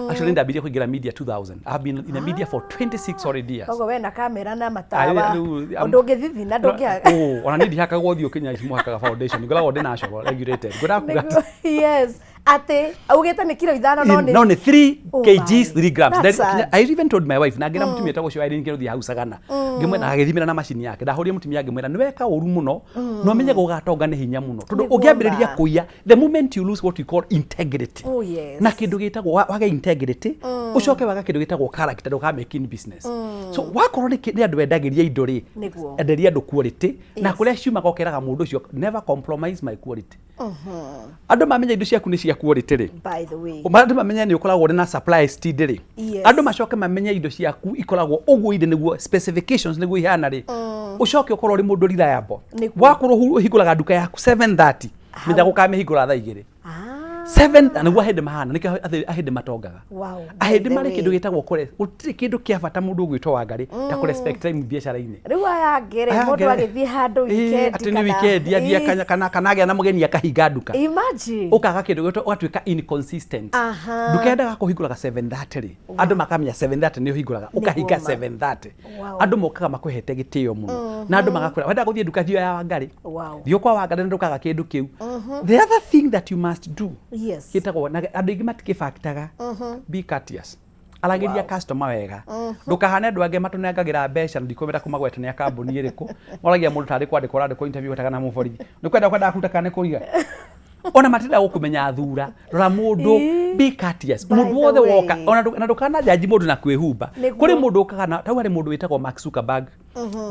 actually. Ndambirie kũingĩra media 2000. I've been in the media for 26 solid years. Koguo we na kamera na matawa, Rĩu ũndũ ũngĩthithina ndũngĩaga. Oh, ona niĩ ndihakagwo ũthiũ kinya ici mũhakaga foundation, ngoragwo ndĩ natural regulated, ngwendaga kuga Yes, atĩ augĩte nĩ kiro 5 no nĩ no nĩ 3 Oh kgs my. 3 grams. That's sad. I even told my wife na ngĩra mũtumia etagwo ũcio Irene Kĩrũthia hau Sagana, ngĩmwĩra na agĩthimĩra na macini yake. Ndahũrire mũtumia ngĩmwĩra nĩ weka ũru mũno, no menye gũgatonga nĩ hinya mũno tondũ Nĩguo ũngĩambĩrĩria ma. kũiya, the moment you lose what we call integrity, Oh, yes. na kĩndũ gĩtagwo wage integrity, ũcoke waga kĩndũ gĩtagwo character, ndũka make in business. So wakorwo nĩ andũ wendagĩria indo rĩ, enderia andũ quality na kũrĩa ciumaga ũkeraga mũndũ ũcio, "Never compromise my quality." Andũ mamenya indo ciaku nĩ cia quality rĩ, By the way, andũ mamenye nĩ ũkoragwo ũrĩ na supply steady rĩ, andũ macoke mamenye indo ciaku ikoragwo ũguo irĩ, nĩguo specifications nĩguo ihana rĩ, ũcoke ũkorwo ũrĩ mũndũ reliable. Wakorwo ũhingũraga nduka yaku 7:30, menya gũkamĩhingũra thaa 2. 7 na nĩguo ahĩndĩ mahana, nĩkĩo ahĩndĩ matongaga. By Ahĩndĩ the marĩ way. Kĩndũ gĩtagwo kũre, gũtirĩ kĩndũ kĩa bata mũndũ ũgwĩtwo Wangarĩ ta kũ respect time biacara-inĩ. Rĩu aya angĩ rĩ, Aya mũndũ angĩ rĩ, agĩthiĩ handũ weekend atĩ nĩ weekend athiĩ kana agĩa na mũgeni akahinga nduka. Imagine. Ũkaga kĩndũ gĩtwo ũgatuĩka inconsistent. Nduka yendaga kũhingũraga 7:30 rĩ, andũ makamenya 7:30 nĩ ũhingũraga, ũkahinga ma. 7:30. Andũ mokaga makũhete gĩtĩo mũno na andũ magakwĩra wenda gũthiĩ nduka, thiĩ ya Wangarĩ, thiĩ kwa Wangarĩ na ndũkaga kĩndũ kĩu. The other thing that you must do gĩtagwo na andũ aingĩ matikĩbaktaga, be courteous, aragĩria customer wega. Ndũkahane andũ angĩ matũnengagĩra mbeca na ndikwenda kũmagweta nĩ a kambuni ĩrĩkũ, moragia mũndũ tarĩ kwandĩkwo ũrandĩkwo interview wetaga na mũborithi nĩ kwenda kwendaga kũruta kana nĩ kũiga, ona matirenda gũkũmenya thura. Rora mũndũ, be courteous. By Mũndũ the wothe way. woka ona na ndũkana jaji mũndũ na kwĩhumba. Kũrĩ mũndũ ũkaga na tau harĩ mũndũ wĩtagwo Mark Zuckerberg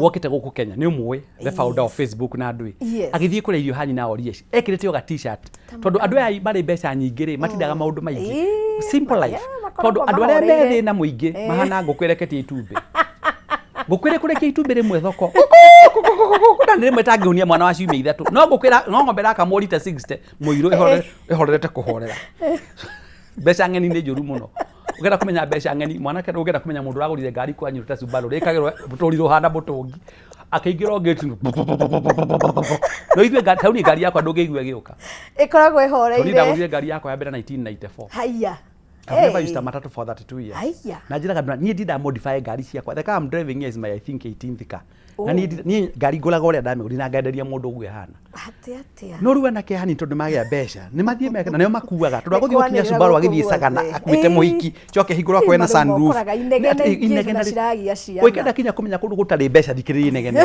wokĩte gũkũ Kenya, nĩ ũmũĩ, the founder of Facebook na andũ agĩthiĩ kũrĩa irio ha nyina orie ekĩrĩte o ga t-shirt, tondũ andũ aya marĩ mbeca nyingĩ rĩ, matindaga maũndũ maingĩ. Simple life. Makoragwo Tondũ andũ arĩa me mahoreire. thĩna mũingĩ mahana ngũkũ ĩreketie itumbĩ, ngũkũ ĩrĩ kũrekia itumbĩ rĩmwe thoko na nĩ rĩmwe tangĩhunia mwana wa ciumia 3, no ngũkũ no ng'ombe ĩrakamwo rita 60 mũirũ ĩhorerete kũhorera. Mbeca ng'eni nĩ njũru mũno. Ũngĩenda kũmenya mbeca ng'eni, mwanake, ũngĩenda kũmenya mũndũ ũragũrire ngari kwanyu ta Subaru rĩkagĩrwo mũtũrirũ hana mũtũngi akĩingĩra o gate, no ithuĩ tauni ngari yakwa ndũngĩigua ĩgĩũka. Ĩkoragwo Tondũ ĩhoreire. Ndagũrire ngari yakwa ya mbere 1994. Haiya. I've never Hey. used a matatu for 32 years. Haiya. Na njĩraga andũ, niĩ ndindaga modify ngari ciakwa. The car I'm driving here is my, I think, 18th car. Na niĩ niĩ ngari ngũraga ũrĩa ndamĩgũra, na ngenderia mũndũ ũguo ĩhana. Atĩa atĩa? No rĩu anake hani tondũ magĩa mbeca nĩ mathiĩ meke na nĩo makuaga tondũ Nĩ agũthiĩ gũkinya kwanĩrĩra Subaru gũkũ agĩthiĩ Sagana guothe. akuĩte Ĩĩ. mũhiki coke hingũrwo Ĩĩ, akorwo ena marũma sunroof. ũkoraga inegene Nĩ- ingĩ inegene na rĩ- ciragia ciana. Ũngĩenda kinya kũmenya kũndũ gũtarĩ mbeca thikĩrĩria inegene.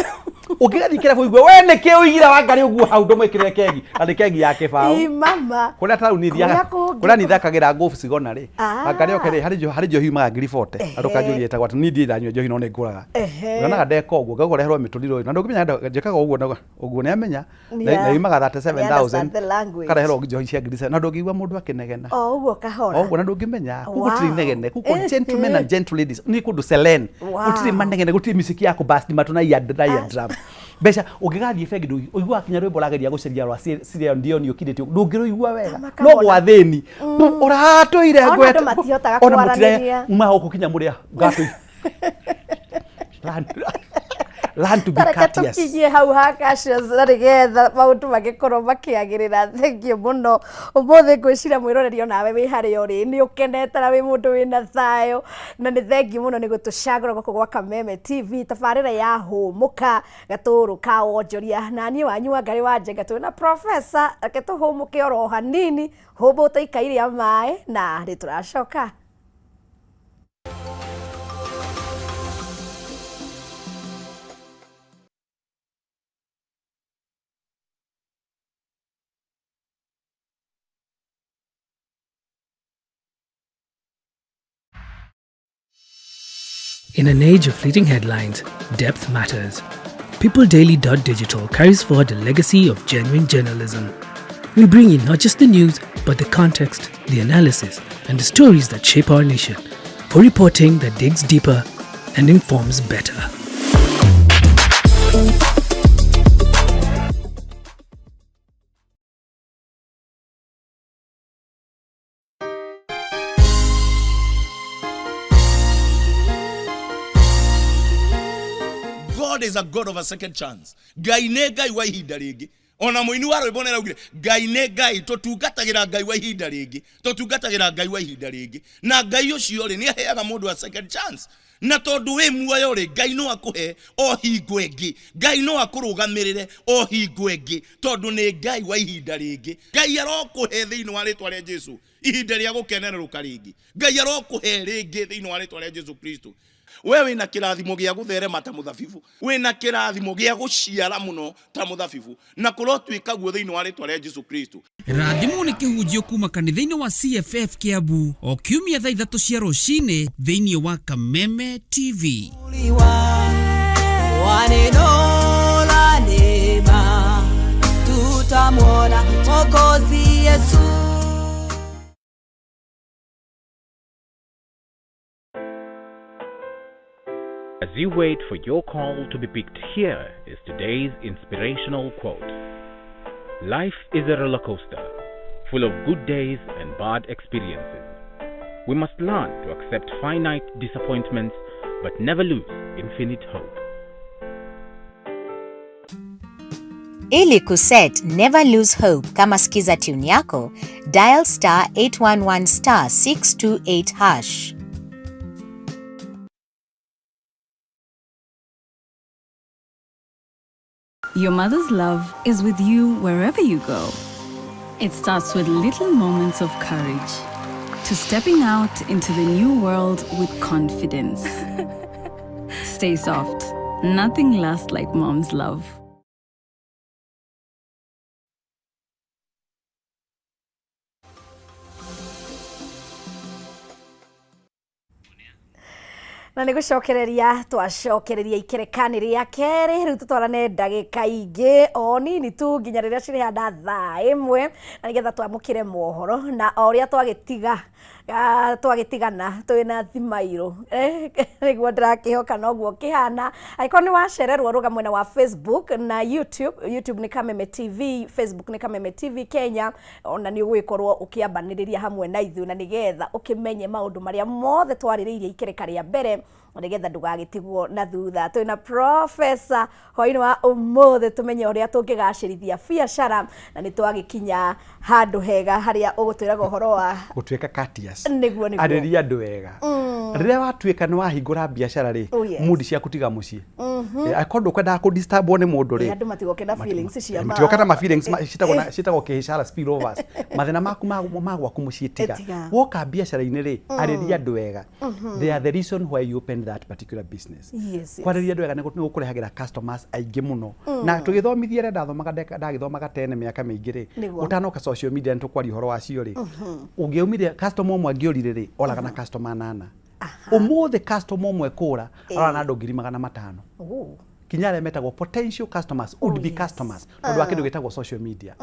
Ũngĩgathiĩ kĩrabu ũigue we nĩkĩ ũigire wa ngari ũguo hau ndũmwĩkĩrĩre kegi na nĩ kegi ya kĩbaũ. Ĩ mama. Kũrĩa taũni Kũrĩa thiaga kũngĩ kũrĩa nithakagĩra golf cigona rĩ Ah. Wangari oke rĩ harĩ njohi yumaga ngiri 40 na ndũkanjũrie ĩtagwo atĩ niĩ ndirĩ ndanyua njohi no nĩ ngũraga. Ehe. Ũrionaga ndeka ũguo ngakũreherwo mĩtũrirũ na ndũngĩmenya njĩkaga ũguo na ũguo nĩ amenya na Yeah. na yumaga They understand 37,000 the language. kareherwo njohi cia ngiri 7 na ndũngĩigua mũndũ akĩnegena. O ũguo kahora. O ũguo na ndũngĩmenya kũu Wow. gũtirĩ inegene kũu kwa gentlemen and gentle ladies nĩ kũndũ selen Wow. gũtirĩ manegene gũtirĩ miciki ya kũbasti matũ na ear na ear drum mbeca ũngĩgathiĩ bengi ũiguaga kinya rwĩmbo ũrageria gũcaria rwa Celine Dion ũkirĩte ndũngĩrũigua wega Kama no kamona. gwa thĩni ũratũire Ona ngwete andũ matihotaga ona kwaranĩria. mũtire uma gũkũ kinya mũrĩa ngatũi learn to be Tareke courteous. tũkinyie hau ha Cassius na nĩgetha maũndũ magĩkorwo makĩagĩrĩra. Thengiũ mũno. Ũmũthĩ ngwĩciria mwĩroreri onawe wĩ harĩa ũrĩ nĩ ũkenete na wĩ mũndũ wĩna thayũ, na nĩ thengiũ mũno nĩ gũtũcagũra gũkũ gwa Kameme TV, tabarĩra ya Hũmũka, gatũrũ ka wonjoria, na niĩ wanyu Wangarĩ wa Njenga twĩ na professor. Reke tũhũmũke oro hanini, hũmbũte ikai rĩa maĩ na nĩ tũracoka. In an age of fleeting headlines, depth matters. PeopleDaily.digital carries forward the legacy of genuine journalism. We bring you not just the news, but the context, the analysis, and the stories that shape our nation, for reporting that digs deeper and informs better. God is a God of a second chance. Ngai nĩ Ngai wa ihinda rĩngĩ. Ona mũini wa rwĩmbo nĩaraugire Ngai nĩ Ngai, tũtungatagĩra Ngai wa ihinda rĩngĩ, tũtungatagĩra Ngai wa ihinda rĩngĩ. Na Ngai ũcio rĩ nĩ aheaga mũndũ a second chance. Na tondũ wĩ muoyo rĩ, Ngai no akũhe o hingo ĩngĩ, Ngai no akũrũgamĩrĩre o hingo ĩngĩ, tondũ nĩ Ngai wa ihinda rĩngĩ. Ngai arokũhe thĩinĩ wa rĩtwa rĩa Jesu ihinda rĩa gũkenerũka rĩngĩ. Ngai arokũhe rĩngĩ thĩinĩ wa rĩtwa rĩa Jesu Kristo. We wĩna kĩrathimo gĩa gũtherema ta mũthabibu, wĩna kĩrathimo gĩa gũciara mũno ta mũthabibu, na kũrotuĩka guo thĩinĩ wa rĩtwa rĩa Jesu Kristo. Rathimwo nĩ kĩhunjio kuma kanitha-inĩ wa CFF Kiambu o kiumia thaa 3 cia rũcinĩ thĩinĩ wa Kameme TV. Wa neno la neema tutamwona Mwokozi Yesu. As you wait for your call to be picked, here is today's inspirational quote. Life is a roller coaster, full of good days and bad experiences. We must learn to accept finite disappointments, but never lose infinite hope. Ili kuset Never Lose Hope kama skiza tune yako, dial *811 *628#. Your mother's love is with you wherever you go. It starts with little moments of courage, to stepping out into the new world with confidence. Stay soft. Nothing lasts like mom's love. Na nä gå cokereria twacokereria ikerekani rĩa kerĩ. Rĩu tũtwarane ndagĩka ingĩ o nini tu nginya rĩrĩa cirĩhanda thaa 1, na nĩgetha twamũkĩre mohoro na o ũrĩa twagĩtiga twagĩtigana twĩna thimairũ, nĩguo ndĩrakĩhoka noguo kĩhana. Angĩkorwo nĩ wacererwo, rũga mwena wa Facebook na YouTube. YouTube nĩ Kameme TV, Facebook nĩ Kameme TV Kenya. Ona nĩ ũgũgĩkorwo ũkĩambanĩrĩria hamwe na ithuĩ, na nĩgetha ũkĩmenye maũndũ marĩa mothe twarĩrĩirie ikereka rĩa mbere, nĩgetha ndũgagĩtigwo na thutha. Twĩna professor hwainĩ wa ũmũthĩ tũmenye ũrĩa tũngĩgacĩrithia biacara, na nĩ twagĩkinya handũ hega harĩa ũgũtwĩraga ũhoro wa gũtuĩka courteous. courteous. Nĩguo, nĩguo. Arĩria andũ wega. Rĩrĩa watuĩka nĩ wahingũra biacara rĩ, Oh, yes. mood ciaku tiga mũciĩ. Angĩkorwo ndũkwendaga kũ disturbwo nĩ mũndũ rĩ, Ĩ, andũ matigoke na feelings cia ma- matigoke na ma feelings ciĩtagwo na- ciĩtagwo kĩhĩcara spillovers. Mathĩna maku ma gwaku mũciĩ tiga. Tiga. Woka biacara-inĩ rĩ, arĩria andũ wega. They are the reason why you opened that particular business. Yes. Kwarĩria andũ wega nĩ gũkũrehagĩra customers aingĩ mũno. Na tũgĩthomithia arĩa ndathomaga ndagĩthomaga tene mĩaka mĩingĩ rĩ, Nĩguo. ũtanoka social media nĩ tũkwaria ũhoro wacio rĩ, ũngĩaumire customer ũmwe angĩorire rĩ, oraga na customer nana. Ũmũthĩ customer ũmwe kũra, arora na andũ 500,000. Oh. Kinya arĩa metagwo potential customers would be customers tondũ wa kĩndũ gĩtagwo social media.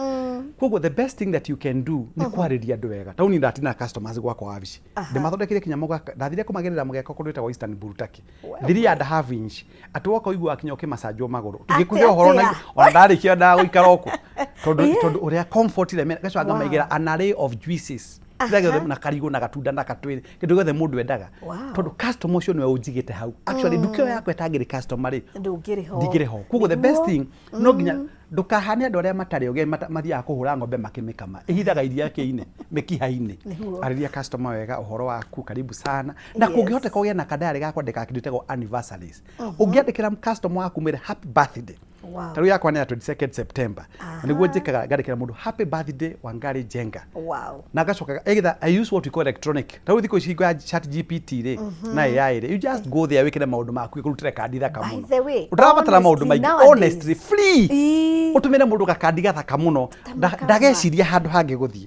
Koguo the best thing that you can do nĩ kwarĩria andũ wega. Tauni ndatina customers gwakwa wabici, ndĩmathondekeire kinya mũgaka, ndathire kũmagĩrĩra mũgeka kũndũ gwĩtagwo Istanbul Turkey, 3.5 inch, atĩ woka ũiguaga kinya ũkĩmacanjwo magũrũ tũgĩkuhe ũhoro na Atĩa? ona ndarĩkia ndagũikara ũkũ tondũ tondũ ũrĩa comfort ĩrĩa gacoka ngamaigĩra an array of juices, kĩrĩa gĩothe, na karigũ na gatunda na katwĩrĩ, kĩndũ gĩothe mũndũ endaga, tondũ customer ũcio nĩwe ũnjigĩte hau. Actually, nduka ĩyo yakwa ĩtangĩrĩ customer rĩ, Ndũngĩrĩ ho. Ndingĩrĩ ho. Koguo the best thing, no nginya ndũkahane andũ arĩa matarĩ ogĩ mathiaga kũhũra ng'ombe makĩmĩkama, ĩhithaga iria kĩ-inĩ mĩkiha-inĩ. Nĩguo. Arĩria customer wega ũhoro waku, karibu sana, na kũngĩhoteka ũgĩe na kandayarĩ ga kwandĩka kĩndũ gĩtagwo anniversaries. Ũngĩandĩkĩra customer waku mwĩre happy birthday, ta rĩu yakwa nĩ ya 22nd September, na nĩguo njĩkaga, ngandĩkĩra mũndũ happy birthday Wangari Njenga, na ngacoka either I use what we call electronic. Ta rĩu thikũ ici hingo ya Chat GPT rĩ na AI rĩ, you just go there wĩkĩre maũndũ maku ĩkũrutĩre kandi thaka By mũno. the way, Ũtarabatara maũndũ honestly, maingĩ. nowadays- Honestly, free. Ii. Ũtũmĩre mũndũ gakandi gathaka mũno, ndageciria handũ hangĩ gũthiĩ.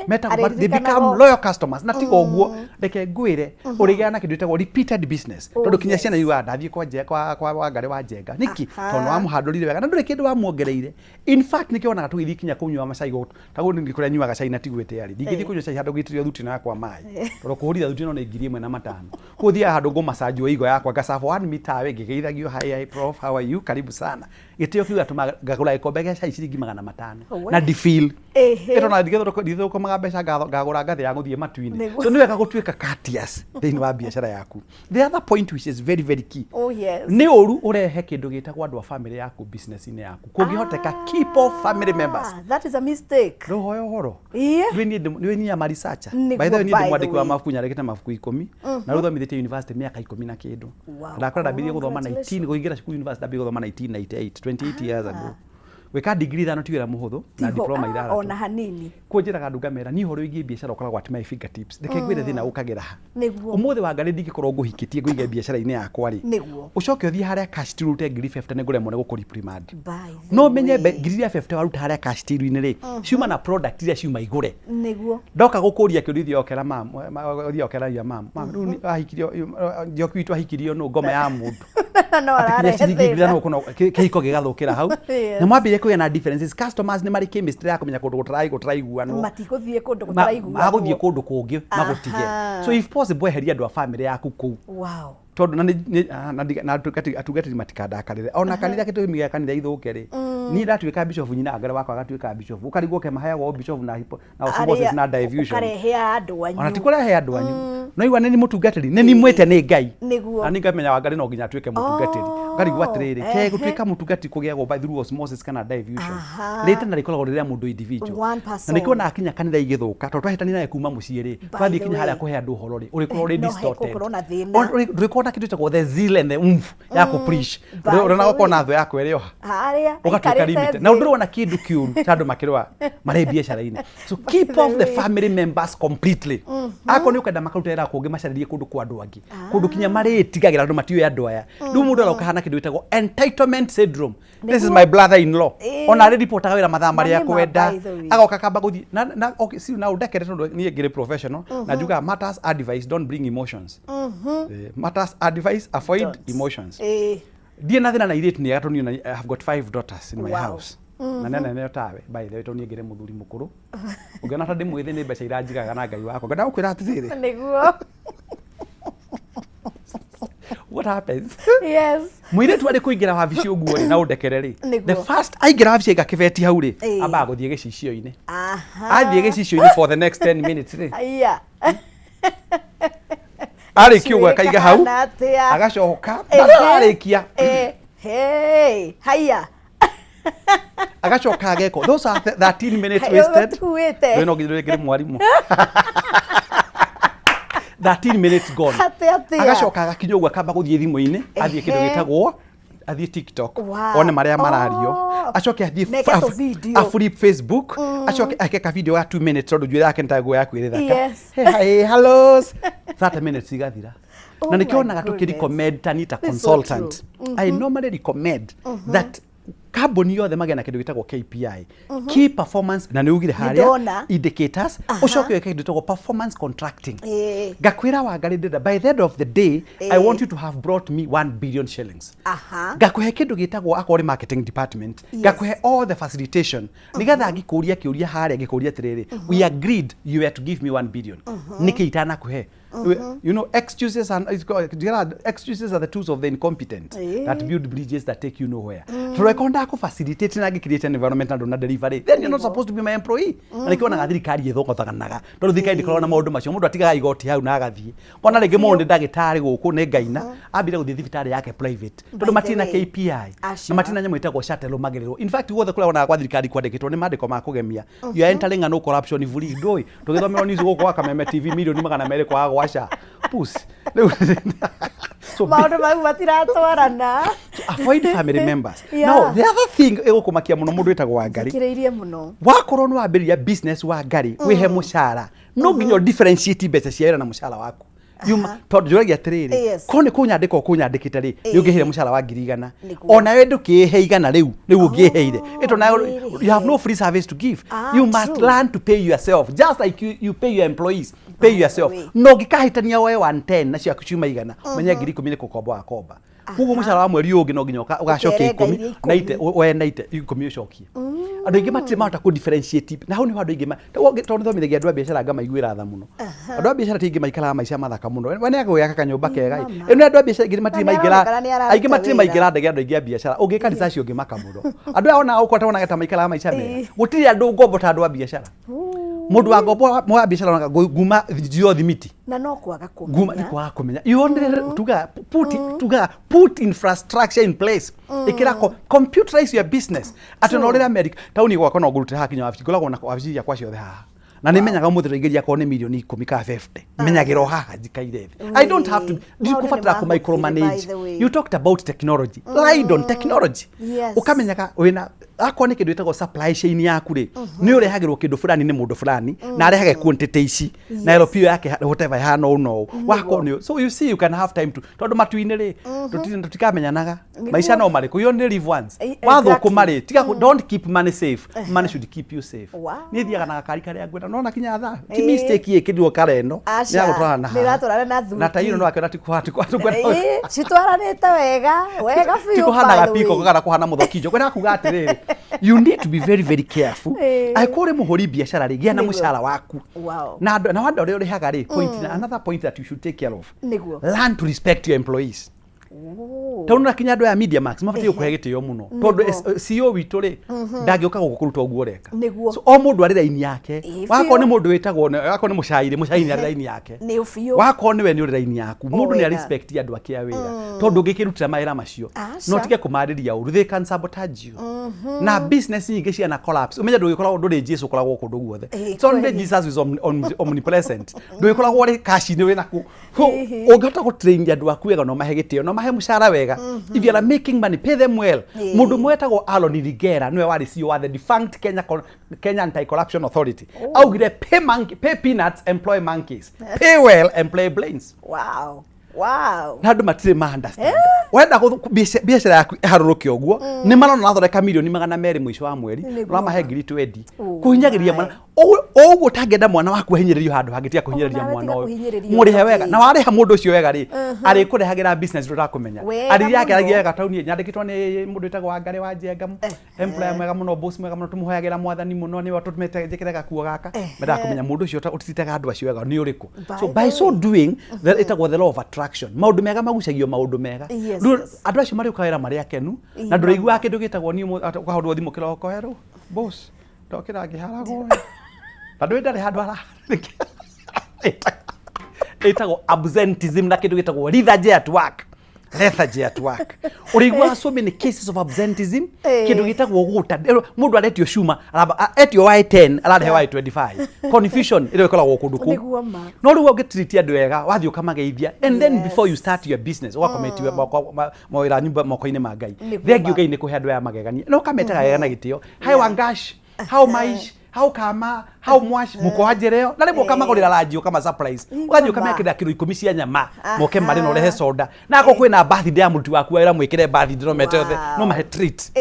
Metagwo they become Arĩririkanaga. loyal customers. Na tiga ũguo, reke ngwĩre, ũrĩgĩaga na kĩndũ gĩtagwo repeated business, tondũ kinya ciana iugaga ndathiĩ kwa kwa Wangari wa Njenga nĩkĩ, tondũ nĩ wamũhandũrire wega na ndũrĩ kĩndũ wamuongereire. In fact, nĩkĩo wonaga tũgĩthiĩ kinya kũnyua macai gũkũ, ta gũkũ nĩ kũrĩa nyuaga cai na ti gwĩtĩa rĩ, ndingĩthiĩ kũnyua cai handũ ngĩitĩrĩrio thuti ĩno yakwa maĩ, tondũ kũhũrithia thuti ĩno nĩ 1,500. Koguo thiaga handũ ngũmacanjwo igo yakwa, ngacabwo 1 meter away ngĩgeithagio, hi hi prof, how are you, karibu sana. Gĩtĩo kĩu gatũmaga ngagũra gĩkombe gĩa cai ciringi 500 na ndifeel ĩto na ndithũkũmaga mbeca ngagũra ngathĩ ya gũthiĩ matu-inĩ. So nĩ wega gũtuĩka courteous thĩinĩ wa biacara yaku. The other point which is very very key, Oh, yes. nĩ ũru ũrehe kĩndũ gĩtagwo andũ a family yaku business-inĩ yaku. Kũngĩhoteka, keep off family members. Ah, that is a mistake. Ndũhoya ũhoro. Nĩ niĩ ama researcher. Nĩguo, By the way, niĩ by ndĩ the mwandĩki wa way. mabuku, nyandĩkĩte mabuku 10, na rĩu thomithĩtie university mĩaka 10 na kĩndũ. Ndakora ndambirie gũthoma 19, kũingĩra cukuru university ndambirie gũthoma 1998, 28 years ago. Gwĩka degree ithano ti wĩra mũhũthũ, na Tiho- diploma ah, ithathatũ. ona hanini. Kuo njĩraga andũ ngamera, niĩ ũhoro wĩgiĩ biacara ũkoragwo at my fingertips. Reke ngwĩre thĩna ũkagĩra ha. Ũmũthĩ Wangari ndingĩkorwo ngũhikĩtie ngũige biacara-inĩ yakwa rĩ, ũcoke ũthiĩ harĩa cash till ũrute 50,000 nĩ ngũremwo nĩ gũkũ reprimand. By the No menye way. ngiri iria 50 waruta harĩa cash till-inĩ rĩ, ciuma na product iria ciuma igũre. Ndoka gũkũria kĩũria, ũthiĩ okera mam, ũthiĩ okera mam, mam, rĩu ahikirio Njoki witũ, ahikirio nũ ngoma ya mũndũ No atĩ kinya ararehe ciringi ngiri thĩna. ithano gũkũ kĩhiko gĩgathũkĩra hau. Na mwambĩrĩrie kũgĩa na differences. Customers nĩ marĩ chemistry ya kũmenya kũndũ gũtaraiguanwo. Matigũthiĩ kũndũ gũtaraiguanwo. Magũthiĩ kũndũ kũngĩ magũtige. So if possible, eheria andũ a family yaku kũu, tondũ na na na atungatĩri matikandakarĩre ona kanitha, gĩtũmi gĩa kanitha ithũke rĩ, niĩ ndatuĩka bishop, nyina Wangari wakwa agatuĩka bishop, ũkarigwo ke maheagwo bishop na na osmosis na diffusion. Ũkarehe andũ anyu. Ona ti kũrehe andũ anyu, no igua nĩ mũtungatĩri, nĩ nimwĩte nĩ Ngai. Na nĩ ngamenya Wangari no nginya atuĩke mũtungatĩri. Ngarigwo atĩrĩrĩ, ke gũtuĩka mũtungatĩri kũgĩagwo by through osmosis kana diffusion? Rĩtana rĩkoragwo rĩrĩa mũndũ individual. One Na person. nĩkĩo ona akinya kanitha igĩthũka, tondũ twahĩtania naye kuma mũciĩ rĩ, By twathiĩ the kinya harĩa way. kũhe andũ ũhoro rĩ, ũrĩkorwo ũrĩ No distorted. hegũkorwo na thĩna. Ndũrĩkorwo na kĩndũ gĩtagwo the zeal and the oomph ya kũ preach. By the Ũrona gũkorwo way. na thũ yakwa ĩrĩ oha Harĩa ũgatuĩka aikarĩte limited na thĩ. ndũrona kĩndũ kĩũru ta andũ makĩrũa marĩ biacara-inĩ. So keep the off the way. family members completely. Akorwo nĩ ũkwenda makaruta wĩra kũngĩ, macarĩrie kũndũ kwa andũ angĩ, kũndũ kinya marĩtigagĩra andũ matiũĩ andũ aya. Rĩu mũndũ aroka hana kĩndũ gĩtagwo entitlement syndrome, this is my brother in law. Ona arĩ ripotaga wĩra mathaa Na marĩa nĩ ma, akwenda, by the way. agoka kamba gũthiĩ na okay, si na ũndekere, tondũ niĩ ngĩrĩ professional na njugaga matters advice, don't bring emotions. Matters advice, avoid Don't. emotions. Ndiĩ na thĩna na irĩtu nĩ ega, tondũ niĩ I have got five daughters in my house, na nene neo tawe, by the way, tondũ niĩ ngĩrĩ mũthuri mũkũrũ, ũngĩona ta ndĩ mwĩthĩ nĩ mbeca iranjigaga na Ngai wakwa. Ngenda gũkwĩra atĩrĩrĩ, what happens, mũirĩtu arĩ kũingĩra wabici ũguo rĩ, na ũndekere rĩ, the first aingĩra wabici aiga kĩbeti hau rĩ, ambaga gũthiĩ gĩcicio-inĩ. Athiĩ gĩcicio-inĩ for the next 10 minutes rĩ, Aya. arĩkia ũguo akaiga hau, Kahana atĩa? agacoka arĩkia, Hey, haya. Agacoka ageko. Those are 13 minutes Hayo wasted. ũtuĩte. Ndũĩ no nginya ndũrĩ mwarimũ. 13 minutes gone. Atĩ atĩa? Agacoka agakinya ũguo akamba gũthiĩ thimũ-inĩ, athiĩ kĩndũ gĩtagwo, athiĩ TikTok, one marĩa marario, acoke athiĩ Meke tũvideo. a-flip Facebook, acoke eke ka video ga 2 minutes tondũ njuĩrĩ yake nĩ ta nguo yaku ĩrĩ thaka. Hey, hi, hello, 30 minutes igathira. Oh Na nĩkĩo my onaga goodness. tũkĩrecommend ta ni ta It's so consultant, true. I normally recommend that kambuni yothe magĩa na kĩndũ gĩtagwo KPI, key performance, na nĩ ugire harĩa Nĩndona. indicators, ũcoke wĩke kĩndũ gĩtagwo performance contracting. Ngakwĩra Wangarĩ, ndĩrenda by the end of the day I want you to have brought me 1 billion shillings. Ngakũhe kĩndũ gĩtagwo, akorwo nĩ marketing department, ngakũhe all the facilitation nĩgetha ngĩkũria kĩũria harĩa, ngĩkũria atĩrĩrĩ, we agreed you were to give me 1 billion, nĩkĩ itanakũhe? Excuses and excuses are the tools of the incompetent that build bridges that take you nowhere. Tondũ angĩkorwo ndakũ-facilitate na ngĩ-create an environment na ndũna deliver rĩ, then you're not supposed to be my employee. Na nĩkĩo wonaga thirikari ĩthogotanaga, tondũ thirikari ndĩkoragwo na maũndũ macio. Mũndũ atigaga igoti hau na agathiĩ. Ona rĩngĩ mũndũ nĩ ndagĩtarĩ gũkũ nĩ ngaina, ambire gũthiĩ thibitarĩ yake private tondũ By the matirĩ na way. KPI na Aca. matirĩ na nyamũ ĩtagwo shuttle magĩrĩrwo. In fact, guothe kũrĩa wonaga kwa thirikari kwandĩkĩtwo nĩ mandĩko ma kũgemia. You are entering a no corruption free. Ndũĩ tũgĩthomerwo news gũkũ wa Kameme TV, 200,000,000 kwaga gwaca pus rĩu. So Maũndũ mau matiratwarana. Avoid family members. Now the other thing ĩgũkũmakia mũno, mũndũ wĩtagwo Wangari, Thikĩrĩirie mũno. Wakorwo nĩ wambĩrĩria business, Wangari, wĩhe mũcara, no nginya ũ differentiate mbeca cia wĩra na mũcara waku. Tondũ njũragia atĩrĩrĩ, korwo nĩ kũnyandĩka ũkũnyandĩkĩte rĩ, nĩ ũngĩheire mũcara wa 100,000. Onawe ndũkĩhe 100 rĩu rĩu ũngĩheire ĩto nawe. Wĩrĩhe. You have no free service to give. You must learn to pay yourself just like you pay your employees. Pay yourself. Way. No ũngĩkahĩtania woe 110 na ciaku ciuma 100, menye 10,000 nĩ kũkomba wakomba. Koguo mũcara wa mweri ũyũ ũngĩ no nginya ũgacokia Ũkerenga 10 iria na ite 10. Oe na ite 10 ũcokie. Andũ aingĩ matirĩ mahota kũ differentiate, na hau nĩho andũ aingĩ tondũ nĩthomithagia andũ a biacara, ngamaiguĩra tha mũno. Andũ a biacara ti aingĩ maikaraga maica mathaka mũno. We nĩagwĩaka kanyũmba kega ĩ. Ĩno andũ a biacara aingĩ matirĩ Na maingĩra nĩaronekana nĩararuta aingĩ matirĩ wĩra. maingĩra ndege. Andũ aingĩ a biacara ũngĩka research ũngĩmaka mũno. Andũ aya onaga ũkwata wonaga ta maikaraga maica mega. Gũtirĩ andũ ngombo ta andũ a biacara. Mũndũ wa ngombo wa biacara onaga nguma njio thimiti. Na no kwaga Nguma nĩ kũmenya. Kwaga kũmenya. You only tuga put, tuga put infrastructure in place. Ĩkĩra computerize your business atĩ ona ũrĩa America taũni gwakwa no ngũrutĩre haha kinya wabici, ngoragwo na wabici ciakwa ciothe haha na nĩ menyaga ũmũthĩ twaingĩria akorwo nĩ 10,000,000 kana 50, menyagĩra o haha njikaire thĩ. I don't have to, Maũndũ nĩ ndikũbatara kũ mahũthire, by micromanage. the way. You talked about technology. Ride on technology. Ũkamenyaga wĩna akorwo nĩ kĩndũ gĩtagwo supply chain yaku rĩ, nĩ ũrehagĩrwo kĩndũ fulani nĩ mũndũ fulani na arehage quantity ici na LP yake whatever ĩhana ũũ na ũũ, wakorwo nĩ. So you see, you can have time to, tondũ matu-inĩ rĩ, tũtikamenyanaga maica no marĩkũ. You only live once. Wathũkũma rĩ, tiga don't keep money safe, money should keep you safe. Niĩ thiaga na gakari karĩa ngwenda, nona kinya thaa ti mistake ĩkĩrirwo kara ĩno. Aca, nĩ yagũtwarana na haha. Nĩĩratwarana na thuti. Na ta ino no akĩona ti Ĩĩ, citwaranĩte wega wega biũ, ti kũhana by the gapiko way. kana kũhana mũthokinjo. Kwenda kuga atĩrĩrĩ, you need to be very very careful. Angĩkorwo ũrĩ mũhũri biacara rĩ, gĩa na mũcara waku. Na andũ arĩa ũrĩhaga rĩ, point, another point that you should take care of, learn to respect your employees, tondũ na kinya andũ aya Media Max mabatiĩ gũkũhe gĩtĩo mũno, tondũ CEO witũ rĩ, ndangĩũka gũkũ kũruta ũguo ũreka. So o mũndũ arĩ raini yake. Wakorwo nĩ mũndũ wĩtagwo, wakorwo nĩ mũcairi, mũcairi nĩ arĩ raini yake. Nĩ biũ. Wakorwo nĩwe nĩ ũrĩ raini yaku. Mũndũ nĩ respect andũ ake a wĩra, tondũ ũngĩkĩrutĩra mawĩra macio Aca. no tige kũmarĩria ũru, they can sabotage you. Na business nyingĩ ciana collapse, ũmenye ndũgĩkoragwo ndũrĩ Jesu ũkoragwo kũndũ guothe. It's only Jesus is omnipresent. Ndũgĩkoragwo ũrĩ kaci-inĩ wĩna ku. So ũngĩhota gũ-train andũ aku wega na ũmahe gĩtĩo na ũmahe mũcara wega, if you are making money, pay them well. Mũndũ ũmwe wetagwo Aaron Rigera, nĩwe warĩ CEO wa the defunct Kenya Anti-Corruption Authority, augire, pay, monkey, pay peanuts, employ monkeys; pay well, employ brains." Na andũ matirĩ ma understand. Wenda biacara yaku ĩharũrũke ũguo, nĩ marona ũrathondeka 200,000,000 mũico wa mweri, ũramahe 20,000. Oh Kũhinyagĩrĩria my. mwana ũguo ũtangĩenda mwana waku ahinyĩrĩrio handũ hangĩ, tiga kũhinyĩrĩria Onawe mwana tiga ũyũ. kũhinyĩrĩrio Mũrĩhe wega. ũngĩ. Na warĩha mũndũ ũcio wega rĩ, arĩkũrehagĩra business ndũrakũmenya. Wega Arĩria yake mũno. aragia wega taũni nyandĩkĩtwo nĩ mũndũ wĩtagwo Wangarĩ wa Njenga, employer mwega mũno, boss mwega mũno, tũmũhoyagĩra mwathani mũno nĩwe ũtũmĩte njĩkĩre gakuo gaka. Mendaga kũmenya mũndũ ũcio ũtiritaga andũ acio wega nĩ ũrĩkũ. By So the by so way. doing, ĩtagwo the law of attraction, maũndũ mega magucagio maũndũ mega. Rĩu andũ acio marĩũka wĩra marĩ akenu na ndũrĩiguaga kĩndũ gĩtagwo niĩ ũkahũrwo thimũ kĩroko, "Hello boss, ndokĩra ngĩharagwo." Na ndũĩ ndarĩ handũ ara ĩtagwo absenteeism na kĩndũ gĩtagwo lethargy at work. Lethargy at work. Ũrĩiguaga so many cases of absenteeism. Kĩndũ gĩtagwo gũta. Mũndũ aretio cuma, etio Y10, ararehe Y25. Confusion ĩrĩa ĩkoragwo kũndũ kũu. Nĩguo ma. No rĩu ũngĩtreat andũ wega, wathiĩ ũkamageithia, and then before you start your business, ũgacommit mawĩra nyumba moko-inĩ ma Ngai. Nĩguo Thengiũ ma. Ngai nĩ kũhe andũ aya magegania. Na ũkametaga wega na gĩtĩo. Hi Wangash, how Maish, how Kama, how Mwash, mũkoanjĩreo. Na rĩmwe ũkamagũrĩra ranji ũkama surprise. Ũgathiĩ ũkamekĩrĩra kiro 10 cia nyama, moke marĩ na ũrehe soda. Na akorwo kwĩna birthday ya mũruti waku wa wĩra mwĩkĩre birthday no mete othe, no mahe treat.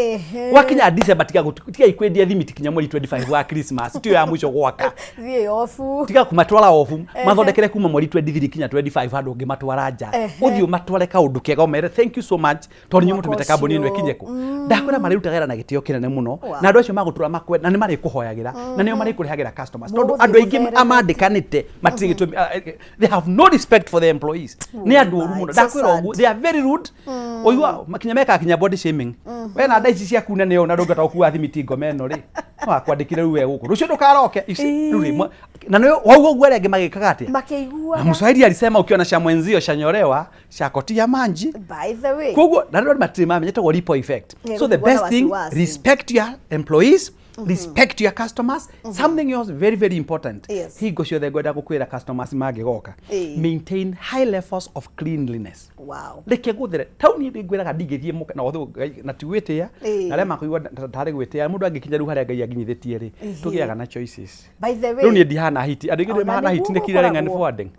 Gwakinya December tiga tigai kwendia thimiti kinya mweri 25 wa Christmas, tiyo ya mũico gwaka. Thiĩ obu. Tiga kũmatwara obu, mathondekere kuma mweri 23 kinya 25 handũ ũngĩmatwara nja. Ũthiĩ ũmatware kaũndũ kega ũmere thank you so much tondũ inyuĩ Mwaka mũtũmĩte kambuni ĩno ũcio. ĩkinye kũ. Ndakwĩra marĩrutaga wĩra na gĩtĩo kĩnene mũno. Na andũ acio magũtũra makwe na nĩ marĩkũhoyagĩra na nĩo marĩkũrehagĩra customers tondũ Mũgũthiĩ andũ aingĩ mũtheremete. amandĩkanĩte matirĩ gĩtũmi, they have no respect for the employees. Nĩ andũ oru mũno. It's so Ndakwĩra sad. ũguo, they are very rude. Ũigua makinya mekaga kinya body shaming. We na nda ici ciaku nene ũũ na ndũngĩhota gũkua thimiti ngoma ĩno rĩ, no akwandĩkire rĩu we gũkũ rũciũ ndũkaroke. You see, rĩu rĩ, na nĩ wauga ũguo arĩa angĩ magĩkaga atĩa? Na Makĩiguaga. Mswahili alisema ukiona cha mwenzio chanyolewa chakotia manji. By the way. Koguo na rĩu andũ matirĩ mamenya ĩtagwo ripple effect. Yeah, So the gũtigwo na best thing, wasiwasi. respect your employees, respect your customers. Something else very very important. Hingo ciothe ngwenda gũkwĩra customers mangĩgoka, maintain high levels of cleanliness. Reke gũthere taũni ĩrĩ ngwĩraga ndingĩthiĩ mũka na othe na ti gwĩtĩa na arĩa makũigua tarĩ gwĩtĩa mũndũ angĩkinya rĩu harĩa Ngai anginyithĩtie rĩ, tũgĩaga na choices. By the way. Rĩu niĩ ndihana hiti andũ aingĩ Ona mahana hiti nĩguo nĩ clearing and gũkoragwo. forwarding.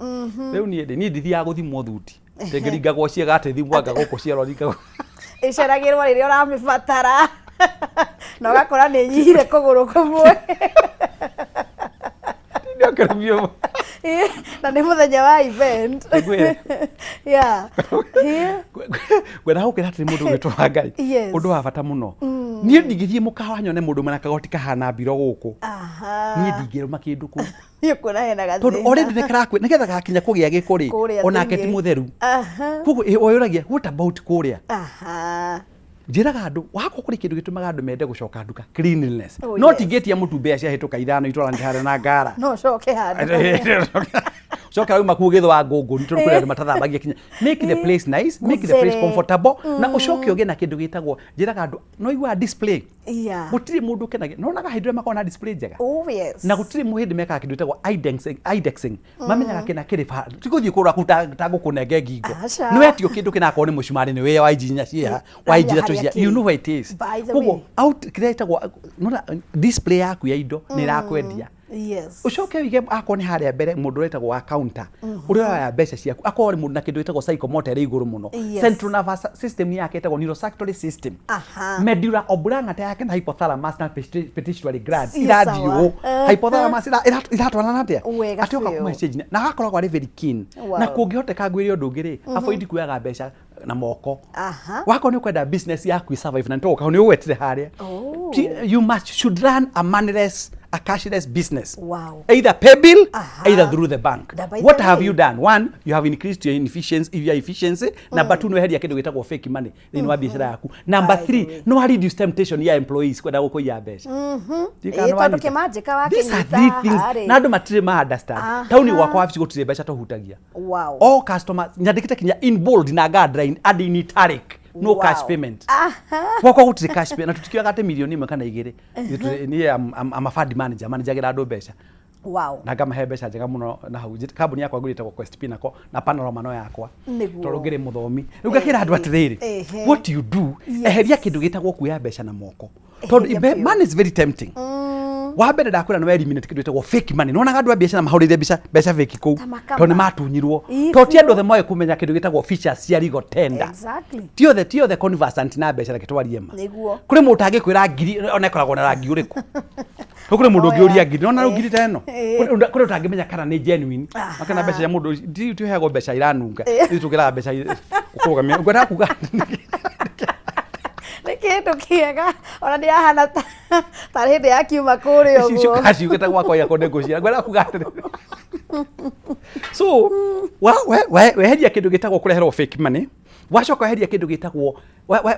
Rĩu niĩ rĩ, niĩ ndithiaga gũthimwo thuti ndĩngĩringagwo ciĩga atĩ thimwo anga gũkũ ciero ringagwo. Ĩceragĩrwo rĩrĩa ũramĩbatara na ũgakora nĩ ĩnyihire kũgũrũ kũmwe. Ndĩokĩrũmio. Na nĩ mũthenya wa event. Ngwĩre. Ngwenda gũkwĩra atĩrĩ mũndũ ũgwĩtwo wa Ngai, ũndũ wa bata mũno, niĩ ndingĩthiĩ mũkawa nyone mũndũ mena kagoti kahana mbiro gũkũ, niĩ ndingĩrũma kĩndũ kũu. Niĩ kuona hena gathĩna. Tondũ already nĩ karakwĩ nĩgetha gakinya kũgĩa gĩko rĩ, Kũrĩa onake ti thĩinĩ. mũtheru. Koguo ũyũragia what about kũrĩa? Njĩraga andũ wakwa kũrĩ kĩndũ gĩtũmaga andũ mende gũcoka nduka, cleanliness. No tingĩtia mũtu mbĩa ciahĩtũka ithano itwaranĩte harĩa na ngara. No ũcoke handũ. Coka rauma kuo gĩthwa ngũngũni tondũ kũrĩ andũ matathambagia kinya. Make the place nice, make the place Gũthere. comfortable na ũcoke ũgĩe na kĩndũ gĩtagwo, njĩraga andũ no iguaga display. Gũtirĩ mũndũ ũkenagia. Nonaga hĩndĩ ĩrĩa makoragwo na display njega. Oh yes. Na gũtirĩ hĩndĩ mekaga kĩndũ gĩtagwo indexing, indexing. Mamenyaga kĩna kĩrĩ ba, ti gũthiĩ kũgũra kũu ta ngũkũ nenge ngingo. Aca. Nĩ wetio kĩndũ kĩna akorwo nĩ mũcumarĩ nĩ wĩya wa inji inya ciĩha, wa inji ithatũ Harĩa cia, kĩrĩ. you know where it is. By the Koguo, way. out kĩrĩa gĩtagwo, nona display yaku ya indo nĩ ĩrakwendia. Ũcoke ũige akorwo nĩ harĩa mbere mũndũ ũretagwo wa counter, ũrĩa ũroya mbeca ciaku, akorwo nĩ mũndũ na kĩndũ gĩtagwo psychomotor ĩrĩ igũrũ mũno. Central nervous system yake ĩtagwo neurocirculatory system. Medulla oblongata yake na hypothalamus na pituitary gland Ciĩ irathiĩ sawa. ũũ. Hypothalamus iratwarana atĩa? Wega Atĩ oka biũ. kũma exchange na agakoragwo arĩ very keen. Na kũngĩhoteka ngwĩre ũndũ ũngĩ rĩ, avoid kuoyaga mbeca na moko. Wakorwo nĩ ũkwenda business yaku ĩ survive na nĩtũgũka hau nĩ ũgwetire harĩa. You must should run a moneyless, a cashless business. Either pay bill, either through the bank. Na by What the have way you done? One, you have increased your efficiency, your efficiency. Number two, nĩweheria kĩndũ gĩtagwo fake money thĩinĩ wa biacara yaku. Number By the three, way. no reduce temptation ya employees kwenda gũkũiya mbeca. Ndiũĩ kana Ĩĩ, tondũ nĩwanyita. kĩmanjĩka These are wakĩnyita three things. haha rĩ. Na andũ matirĩ ma understand. Taũni gwakwa wabici gũtirĩ mbeca tũhutagia. All customers, nyandĩkĩte kinya in bold na guideline and in italic. No cash payment. Gwakwa gũtirĩ cash payment. Na tũtikĩoyaga atĩ mirioni ĩmwe kana igĩrĩ. Niĩ am a fund manager, managagĩra andũ mbeca. Na ngamahe mbeca njega mũno na hau. Kambuni yakwa ngũrĩte Quest Pinnacle na Panorama no yakwa. Tondũ ngĩrĩ mũthomi. Rĩu ngakĩra andũ atĩrĩrĩ, what you do, eheria kĩndũ gĩtagwo kuoya mbeca na moko. Tondũ Eheria biũ. money is very tempting. Wa mbere ndakwĩra nĩ eliminate kĩndũ gĩtagwo fake money. Nĩwonaga andũ a biacara mahũrĩire mbeca fake kũu. Ta makama. Tondũ nĩ matunyirwo. Ĩ, Tondũ ti andũ biũ. othe moĩ kũmenya kĩndũ gĩtagwo features cia legal tender. Ti othe, ti othe conversant na mbeca reke twarie ma. Kũrĩ mũndũ ũtangĩkwĩra ngiri ona ĩkoragwo na rangi ũrĩkũ. Rĩu kũrĩ mũndũ ũngĩũria ngiri, nĩwona rĩu ngiri ta ĩno? Kũrĩ ũtangĩmenya kana nĩ genuine. Kana mbeca cia mũndũ, tũheagwo mbeca iranunga. Ithuĩ tũgĩraga mbeca ũkũrũgamia. Ngwendaga kuga Nĩ kĩndũ kĩega ona nĩ yahana ta hĩndĩ ya kiuma kũrĩa Ici ũguo. ciugĩte gwakwa yakwa nĩ ngũciara. Ngwendaga kuga atĩrĩrĩ. So, weheria kĩndũ gĩtagwo kũreherwo fake money. Wacoka weheria kĩndũ gĩtagwo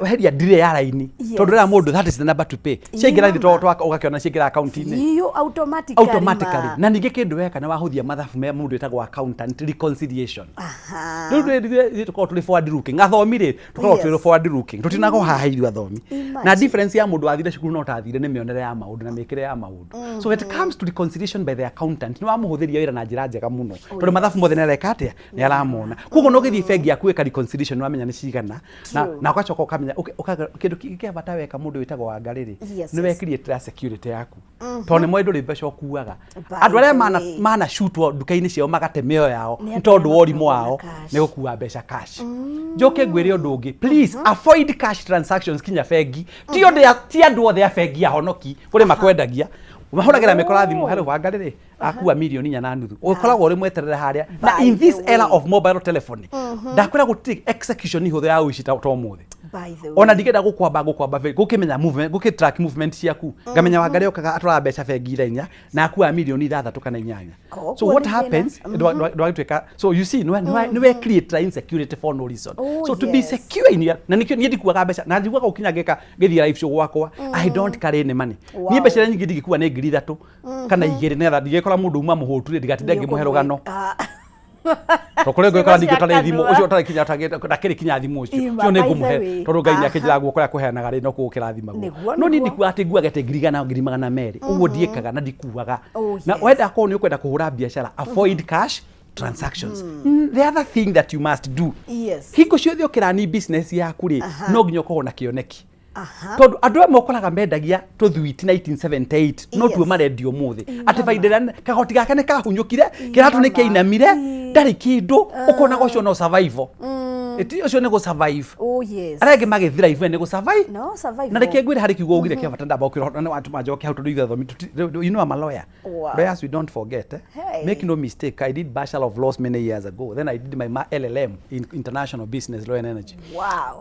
weheria delay ya raini. Yes. Tondũ rĩrĩa mũndũ, that is the number to pay, ciaingĩra thĩ ũgakĩona ciaingĩra akaunti-inĩ Biũ, automatically. Automatically. Ma. Na ningĩ kĩndũ weka nĩ wahũthia mathabu me mũndũ wĩtagwo accountant, reconciliation. Aha. Rĩu ithuĩ tũkoragwo tũrĩ forward looking athomi rĩ, tũkoragwo Yes. tũrĩ forward looking, tũtinagwo haha ithuĩ athomi. Na Imagine. difference ya mũndũ wathire cukuru na ũtathire nĩ mĩonere ya maũndũ na mĩkĩre ya maũndũ. So when it comes to reconciliation by the accountant, nĩ wamũhũthĩria wĩra na njĩra njega mũno, tondũ mathabu mothe nĩ areka atĩa? Nĩ aramona. Koguo no ũgĩthiĩ bengi yaku weka reconciliation, nĩ wamenya nĩ cigana, na True. na ũgacoka ũkamenya kĩndũ kĩngĩ kĩa bata weka, mũndũ wĩtagwo Wangarĩ rĩ, nĩ wekiriĩtĩra security yaku, tondũ nĩ moĩ ndũrĩ mbeca ũkuaga. By Andũ arĩa the mana way. manacutwo nduka-inĩ ciao magate mĩoyo yao Nĩ nĩ andũ tondũ arĩa wa ũrimũ makoragwo na wao cash. nĩ gũkua mbeca cash. Njoke ngwĩre ũndũ ũngĩ, please avoid cash transactions kinya bengi. Ti ũndũ ti andũ othe a bengi ahonoki, kũrĩ makwendagia, mahũragĩra mĩkora thimũ, "Hello, Wangarĩ rĩ, akua 4.5 million." Ũkoragwo ũrĩ mweterere harĩa na By in this the way. era of mobile telephony, ndakwĩra gũtirĩ execution hũthũ ya ũici ta ũmũthĩ. By the way. Ona ndingĩenda gũkwamba gũkĩmenya movement, gũkĩ track movement ciaku, ngamenya Wangarĩ okaga atwaraga mbeca bengi thaa 4 na akuaga 6 million kana 8. Koguo So what nĩ thĩna. happens, ndwagĩtuĩka, so you see, nĩwe create insecurity for no reason. Oh, So to be yes. secure in your, na nĩkĩo niĩ ndikuaga mbeca na njiguaga gũkinya ngĩka ngĩthiĩ live show gwakwa, I don't carry any money. Niĩ mbeca iria nyingĩ ndingĩkua nĩ 3,000 kana 2,000, nĩgetha ndingĩkora mũndũ uma mũhũtu rĩ, ndigatinde ngĩmũhe rũgano. Ah. To kũrĩa ngũgĩkora Ciugo cia ndingĩtarĩ thimũ kanua. ũcio ũtarĩ kinya ndakĩrĩ kinya thimũ ũcio Ima, ũcio nĩ by the ngũmũhe, way. tondũ Ngai nĩ Aha. akĩnjĩra guoko kũrĩa kũheanaga rĩ no kũgũkĩrathimagwo. Nĩguo, No niĩ nĩguo. ndikuaga atĩ nguage atĩ 100,000, 200,000 ũguo, ndiĩkaga na ndikuaga. Oh, Na yes. wenda korwo nĩ ũkwenda kũhũra biacara, avoid cash transactions. The other thing that you must do, hingo ciothe ũkĩrani business yaku rĩ, no nginya ũkorwo na kĩoneki, tondũ andũ amwe ũkoraga mendagia tũthwiti 1978 no tuo marendia ũmũthĩ, atĩ baida ĩrĩa kagoti gake nĩ kahunyũkire, kĩratũ nĩ kĩainamire, ndarĩ kĩndũ. Ũkonaga ũcio no survival. Ĩti ũcio nĩ gũ survive. Oh yes. Arĩa angĩ magĩthrive nĩ gũ survive. No survival. Na reke ngwĩre, harĩ kiugo ugire kĩa bata, ndamba ũkĩra na watũma njoke hau, tondũ ithuĩ athomi you know I'm a lawyer. Lawyers, we don't forget, eh? Hey. Make no mistake, I did Bachelor of Laws many years ago, then I did my LLM in International Business Law and Energy.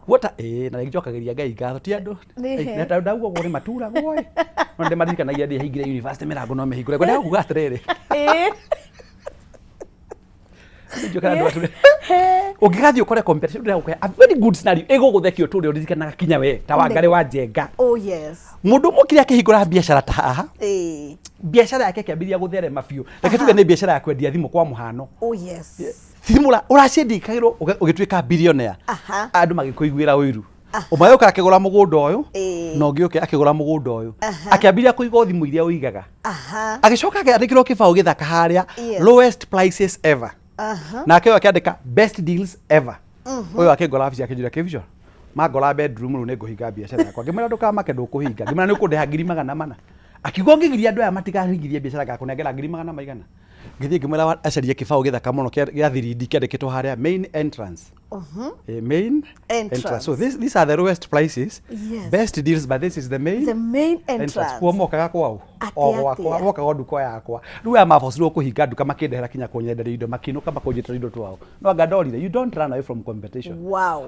What a, na njokagĩria Ngai ngatho, ti andũ. Nĩ he. Ndauga ũguo nĩ maturagwo ĩ, no ndĩmaririkanagia ndĩhingire university, mĩrango no mĩhingũre. Ngwendaga kuga atĩrĩrĩ, njũkĩra andũ ature ũngĩgathiĩ ũkore competition, ndĩragũkũhe a very good scenario ĩgũgũthekia ũtũũre ũririkanaga kinya we ta Wangarĩ wa Njenga. Oh yes. Mũndũ ũmwe kĩrĩa akĩhingũra biacara ta haha, biacara yake ĩkĩambĩrĩria gũtherema biũ. Reke tuge nĩ biacara ya kwendia thimũ kwa mũhano. Oh yes. Thimũ ũraciendia ikagĩrwo, ũgĩtuĩka billionaire. Andũ magĩkũiguĩra ũiru. Ũmwe agĩũka akĩgũra mũgũnda ũyũ, na ũngĩ ũke akĩgũra mũgũnda ũyũ, akĩambĩrĩria kũiga o thimũ iria ũigaga. Agĩcoka akĩandĩkĩrwo kĩbaũ gĩthaka harĩa, "Lowest prices ever." Nake ũyũ akĩandĩka, "Best deals ever." Ũyũ akĩngora wabici akĩnjũria, "Kĩbico mangora bedroom, rĩu nĩ ngũhinga biacara yakwa." Ngĩmwĩra, "Ndũkamake, ndũkũhinga." Ngĩmwĩra, "Nĩ ũkũndĩha 400,000." Akiuga, "Ũngĩgiria andũ aya matikahingithie biacara, ngakũnengera ngiri magana maigana." Ngĩthiĩ ngĩmwĩra acarie kĩbaũ gĩthaka mũno gĩa 3D kĩandĩkĩtwo harĩa main entrance. Main Entrance. So these are the lowest prices, best deals, but this is the main The main entrance. Kuo mokaga kwao Atĩa, o gwakwa, atĩa? mokaga o nduka yakwa. Rĩu aya mabocirwo kũhinga nduka, makĩndehera kinya kũnyenderia indo, makĩinũka makũnjĩtĩra indo twao. No anga ndorire, you don't run away from competition.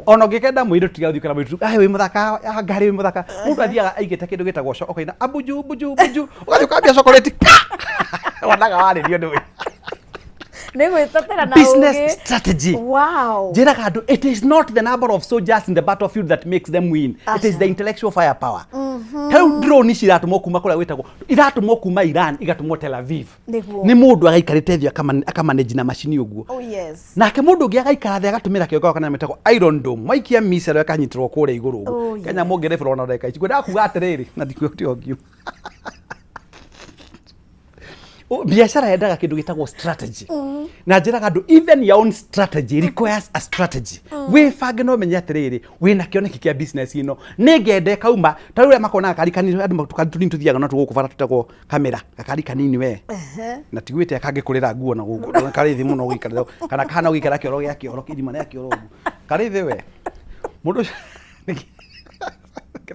Ona ũngĩkenda mũirĩtu, tiga gũthiĩ ũkĩra mũirĩtu, "Ai, wĩ mũthaka, ah, ngari wĩ mũthaka." Mũndũ athiaga aigĩte kĩndũ gĩtagwo ũkaina abuju buju buju, ũgathiĩ ũkambia chocolate ka wonaga warĩrio nĩ Nĩ gwĩtetera na business ũgĩ. Strategy. Njĩraga andũ, it is not the number of soldiers in the battlefield that makes them win, it is the intellectual firepower. Ta rĩu drone ici iratũmwo kuma kũrĩa gwĩtagwo, iratũmwo kuma Iran, igatũmwo Tel Aviv. Nĩ mũndũ agaikarĩte thĩ akamanage na macini ũguo. Oh yes. Nake mũndũ ũngĩ agaikara thĩ agatũmĩra kĩongo kana metagwo Iron Dome, maikia missile ĩkanyitĩrwo kũrĩa igũrũ ũguo. Oh, Kenya mũngĩrĩbũrwo na ndagĩka ici, ngwendaga kuga atĩrĩrĩ, na ndikuo ngiuma. Biacara yendaga kĩndũ gĩtagwo strategy, na njĩraga andũ, even your own strategy requires a strategy. Wĩbange na ũmenye atĩrĩrĩ, wĩna kĩoneki kĩa business ĩno, nĩ ngende kauma ta rĩu ũrĩa makonaga kari kanini, andũ tũkari tũnini tũthiaga na tũgũkũ bara tũtagwo kamera, gakari kanini we, na tigwĩte kangĩkũrĩra nguo na gũkũ karĩ thĩ mũno gũikarĩra, kana kahana gũikara kĩoro gĩa kĩoro, kĩrima rĩa kĩoro ũguo, karĩ thĩ we mũndũ ũcio.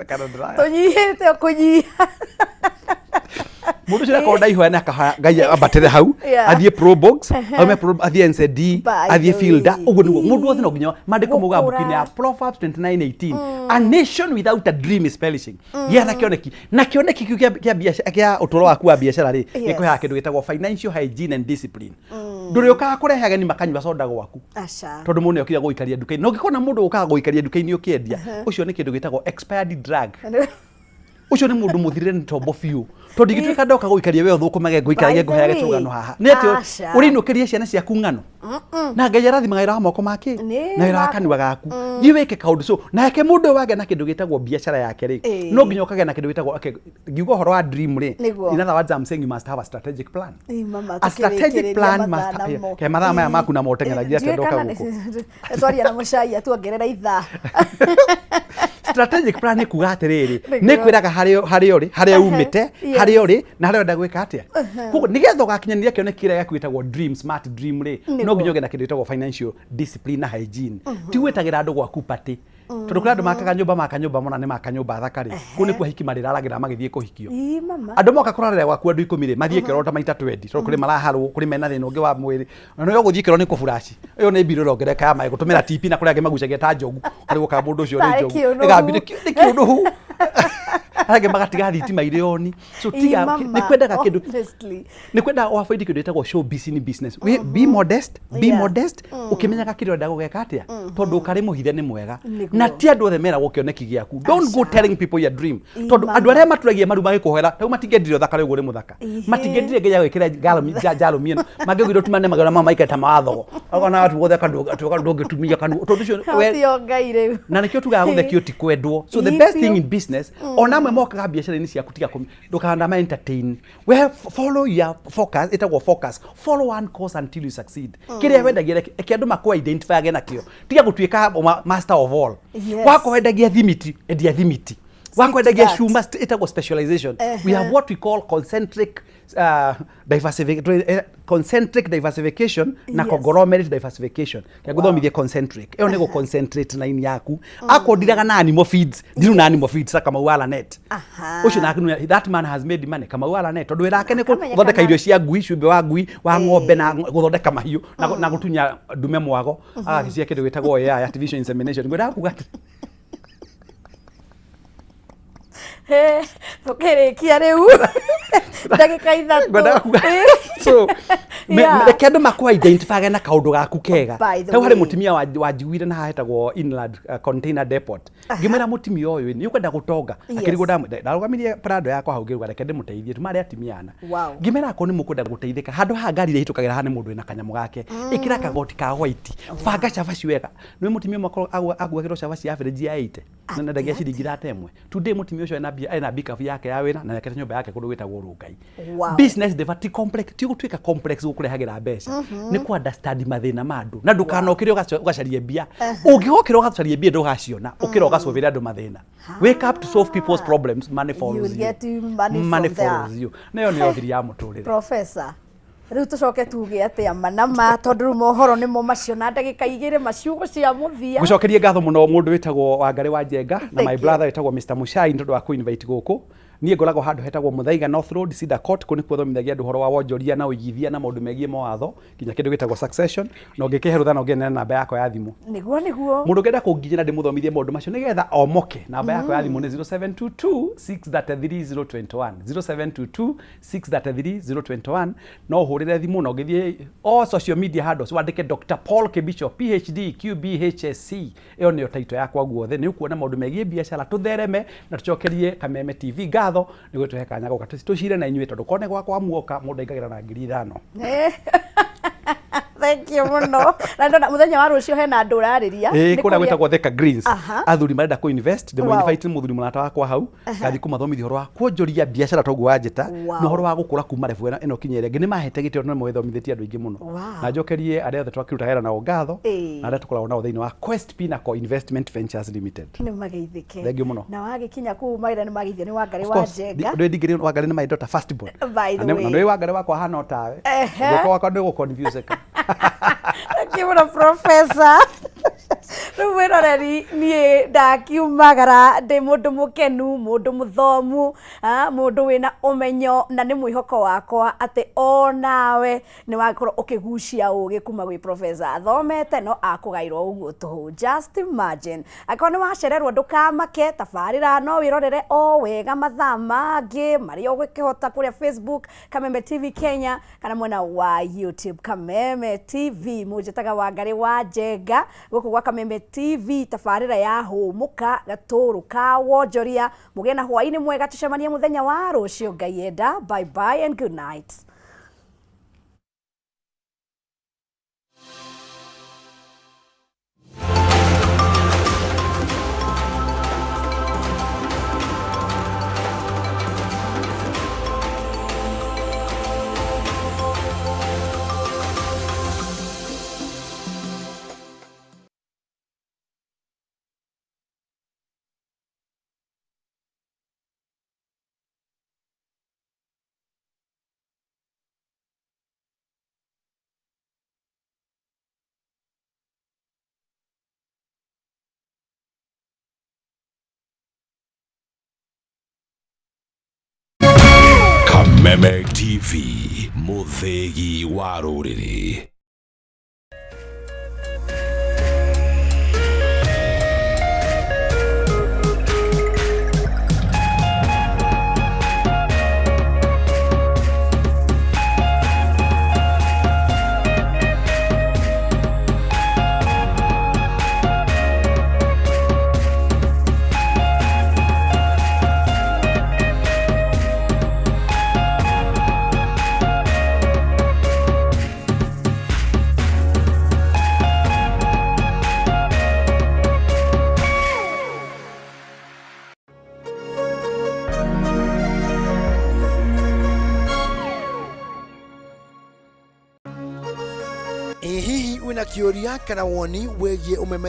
Kana ndĩraya. Tũnyihĩte o kũnyiha. Mũndũ ũcio akorwo ndaihoya nĩ akahoya Ngai ambatĩre hau, athiĩ Probox, aume Pro, athiĩ NZD, By athiĩ the Fielder. way. Ũguo nĩguo mũndũ wothe no nginya maandĩko maugaga Gũkũra. mbuku-inĩ ya Proverbs 29:18, "A nation without a dream is perishing." Gĩa na kĩoneki, na kĩoneki kĩu kĩa biacara, kĩa ũtũũro waku wa biacara rĩ, gĩkũheaga kĩndũ gĩtagwo financial hygiene and discipline. Ndũrĩũkaga kũrehe ageni makanyua soda gwaku. Aca. Tondũ mũndũ nĩokire gũikaria nduka-inĩ. Na ũngĩkona mũndũ ũkaga gũikaria nduka-inĩ ũkĩendia, ũcio nĩ kĩndũ gĩtagwo expired drug. Ũcio nĩ mũndũ mũthirĩre nĩ tombo biũ. Tondũ ingĩtuĩka ndoka gũikaria we ũthũkũmage ngũikaragie By the ngũheage way, tũgano haha. Nĩ atĩ aca. ũrĩinũkĩria ciana ciaku ng'ano. Na Ngai arathimaga wĩra wa moko make Nĩ na wĩra wa waku. kanua gaku. Thiĩ wĩke kaũndũ so nake mũndũ ũyũ wagĩa na kĩndũ gĩtagwo biacara yake rĩ, Ĩĩ. no nginya ũkagĩa na kĩndũ gĩtagwo okay, ngiuga ũhoro wa dream rĩ, Nĩguo. in other words I'm saying you must have a strategic plan. Ĩ, mama, A strategic tũkĩrĩkĩrĩria plan mathaa must namo. ke mathaa maya maku namo ũteng'eragia atĩa Ndiũĩ ndoka kana gũkũ. Twaria na mũcai atuongerera ithaa. Strategic plan nĩ kuga atĩrĩrĩ, Nĩguo. nĩ kwĩraga harĩa harĩa ũrĩ, harĩa umĩte, Yes. harĩa ũrĩ na harĩa ũrenda gwĩka atĩa. Koguo nĩgetha ũgakinyanĩria kĩoneki kĩrĩa gĩaku gĩtagwo dream, smart dream rĩ, no Nĩguo. nginya ũgĩe na kĩndũ gĩtagwo financial discipline na hygiene. Ti gwĩtagĩra andũ gwaku party. Tondũ kũrĩ andũ makaga nyũmba maka nyũmba mona nĩ maka nyũmba thaka rĩ, kũu nĩkuo ahiki marĩraragĩra magĩthiĩ kũhikio. Ĩ, mama. Andũ moka kũrarĩra gwaku andũ ikũmi rĩ, mathiĩ kĩoro ta maita 20 tondũ kũrĩ maraharwo, kũrĩ mena thĩna ũngĩ wa mwĩrĩ. Na nĩwe ũgũthiĩ kĩoro nĩ kũburaci. Ĩyo nĩ mbirũ ĩrongerereka ya maĩ gũtũmĩra TP na kũrĩ angĩ magucagia ta njogu. Ũkarigwo kana mũndũ ũcio nĩ Tarĩ njogu. kĩũnũhu. Ĩgambia nĩ kĩũnũhu. Arĩa angĩ magatiga thitima irĩ on. So Ĩ, tiga mama, nĩ kwendaga kĩndũ honestly. nĩ kwenda o avoid kĩndũ gĩtagwo show busy in business. We, be modest, be modest, ũkĩmenyaga kĩrĩa ũrenda gũgeka atĩa tondũ ũkarĩ mũhithe nĩ mwega. Nĩguo. Na ti andũ othe meragwo kĩoneki gĩaku. Don't go Aca. telling people your dream. Ĩ, Tondũ mama. andũ arĩa maturagia maru magĩkũhoera rĩu matingĩendire ũthaka rĩu ũrĩ mũthaka. Ihe. Matingĩendire nginya gwĩkĩra njarũmi ĩno. Mangĩaugire ũtumane magĩona mama maikare ta mawathogo. Ona watu gũtheka ndũngĩtumia kanua. Tondũ ũcio we- Tio Ngai rĩu. na nĩkĩo tugaga gũthekio ti kwendwo. So the Ĩ, best biũ. thing in business, ona amwe mokaga biacara-inĩ ciaku tiga ndũkanama entertain. We follow your focus, ĩtagwo focus. Follow one course until you succeed. Kĩrĩa wendagia reke andũ makũ identify age nakĩo. Tiga gũtuĩka master of all. Yes. Wakorwo wendagia thimiti, endia thimiti. to Wakwendagia that. cuma, ĩtagwo specialization. We have what we call concentric concentric diversification na Yes. conglomerate diversification. Ngũthomithie concentric. Ĩyo nĩ gũ concentrate na ini yaku. Akorwo ndiraga na animal feeds, ndirũ na animal feeds ta Kamau wa Lanet. Aha. Ũcio nake that man has made money Kamau wa Lanet tondũ wĩra wake nĩ Akamenyekana. gũthondeka irio cia ngui, cumbĩ wa ngui, wa ng'ombe na gũthondeka mahiũ na gũtunya ndume mwago agagĩcihe kĩndũ gĩtagwo AI artificial insemination. Ngwendaga kuga atĩ Hĩ, tũkĩrĩkia rĩu ndagĩka ithatũ. Ngwendaga kuga so Yeah. reke andũ makũ identify na kaũndũ gaku kega. By the Rĩu harĩ way. mũtumia wanjiguire na haha hetagwo inland container depot. Ngĩmwĩra mũtumia ũyũ nĩ ũkwenda gũtonga. Yes. Akĩrigwo ndarũgamirie Prado yakwa hau ngĩruga reke ndĩmũteithie tumarĩ atumia ana. Wow. Ngĩmera akorwo nĩ mũkwenda gũteithĩka handũ haha ngari iria ihĩtũkagĩra haha nĩ mũndũ wĩna kanyamũ gake. Ĩkĩra kagoti ka white. Banga cabaci wega. Nĩ mũtumia ũmwe aguagĩrwo cabaci ya average ya 80. Na nendagia ciringi thate ĩmwe. Today mũtumia ũcio ena mbia ena pickup yake ya wĩra na akĩte nyũmba yake kũndũ gwĩtagwo Rongai. Wow. Business ndĩbatiĩ complex, ti gũtuĩka complex gũkũrehagĩra mbeca. Nĩ kũ understand mathĩna ma andũ. Na ndũkanokĩre ũgacarie mbia. Ũngĩgokĩra ũgacarie mbia ndũgaciona. Ũkĩra ũgasolve andũ mathĩna. Wake up to solve people's problems, money You follows will you. get money from Money there. follows you. Na ĩyo nĩyo thiri ya mũtũrĩre. Professor, rĩu tũcoke tuge atĩa ma na ma tondũ rĩu mohoro nĩmo macio na ndagĩka igĩrĩ maciugo cia mũthia. Ngũcokerie ngatho mũno mũndũ wĩtagwo Wangarĩ wa Njenga na Thank my you. brother wĩtagwo Mr. Muchai nĩ tondũ wa kũ-invite gũkũ. Niĩ ngoragwo handũ hetagwo Muthaiga North Road, Cedar Court, kũu nĩkuo thomithagia andũ ũhoro wa wonjoria na ũigithia na maũndũ megiĩ mawatho nginya kĩndũ gĩtagwo succession, na ũngĩkĩhe rũtha no ngĩneane namba yakwa ya thimũ. Nĩguo nĩguo. Mũndũ ũngĩenda kũnginyĩra ndĩmũthomithie maũndũ macio nĩgetha omoke, namba yakwa ya thimũ nĩ 0722 633 021, 0722 633 021. No ũhũrĩre thimũ na ũngĩthiĩ all social media handles wandĩke Dr. Paul Kibicho PhD QBHSC, ĩyo nĩyo title yakwa guothe. Nĩ ũkuona maũndũ megiĩ biacara, tũthereme na tũcokerie Kameme TV ngatho nĩ gũtũhe kanya gũka tũcire na inyuĩ, tondũ korwo nĩ gwakwa muoka mũndũ aingagĩra na ngiri ithano. Thank you mũno. Na ndona mũthenya wa rũciũ hena andũ ũrarĩria. Ĩĩ, Nĩ kũrĩa kũrĩa- gwĩtagwo Thika Greens. Aha. Athuri marenda kũ invest, ndĩmũ Wow. invite mũthuri mũrata wakwa hau, ngathiĩ kũmathomithia ũhoro wa kuonjoria biacara toguo wanjĩta, Wow. na ũhoro wa gũkũra kuma level ĩno kinya ĩrĩa ĩngĩ. Nĩ mahete gĩtĩo na nĩmagĩthomithĩtie andũ aingĩ mũno. Wow. Na njokerie arĩa othe twakĩruta wĩra nao ngatho, Ĩĩ. na arĩa tũkoragwo nao thĩinĩ wa Quest Pinnacle Investment Ventures Limited. Nĩ mageithĩke. Thank you mũno. Na wagĩkinya kũu mawĩra nĩ mageithio nĩ Wangarĩ Of wa course, Njenga. ndũĩ ndingĩrĩ Wangarĩ nĩ my daughter first born. By the Na way. nĩ Wangarĩ wakwa ahana o tawe. Ehe. Guoko wakwa ndũgũ confuse ka. Thank you mũno Professor. Rĩu Rĩu mwĩroreri, niĩ ndakiumagara ndĩ mũndũ mũkenu, mũndũ mũthomu, mũndũ wĩna ũmenyo, na nĩ mwĩhoko wakwa atĩ onawe nĩ wakorwo ũkĩgucia ũgĩ kuma gwĩ professor athomete no akũgairwo ũguo tũhũ. Just imagine, angĩkorwo nĩ wacererwo ndũkamake, tabarĩra no wĩrorere o wega mathaa mangĩ marĩa ũgũkĩhota kũrĩa Facebook Kameme TV Kenya kana mwena wa YouTube Kameme TV. Mũnjĩtaga Wangarĩ wa Njenga gũkũ gwa Kameme TV, tabarĩra ya Hũmũka gatũrũ ka wonjoria. Mũgĩe na hwaĩ-inĩ mwega, tũcemanie mũthenya wa rũciũ Ngai enda. Bye bye and good night. Kameme TV, mũthĩgi wa rũrĩrĩ. Ĩ hihi wĩna kĩũria kana woni wĩgiĩ ũmeme?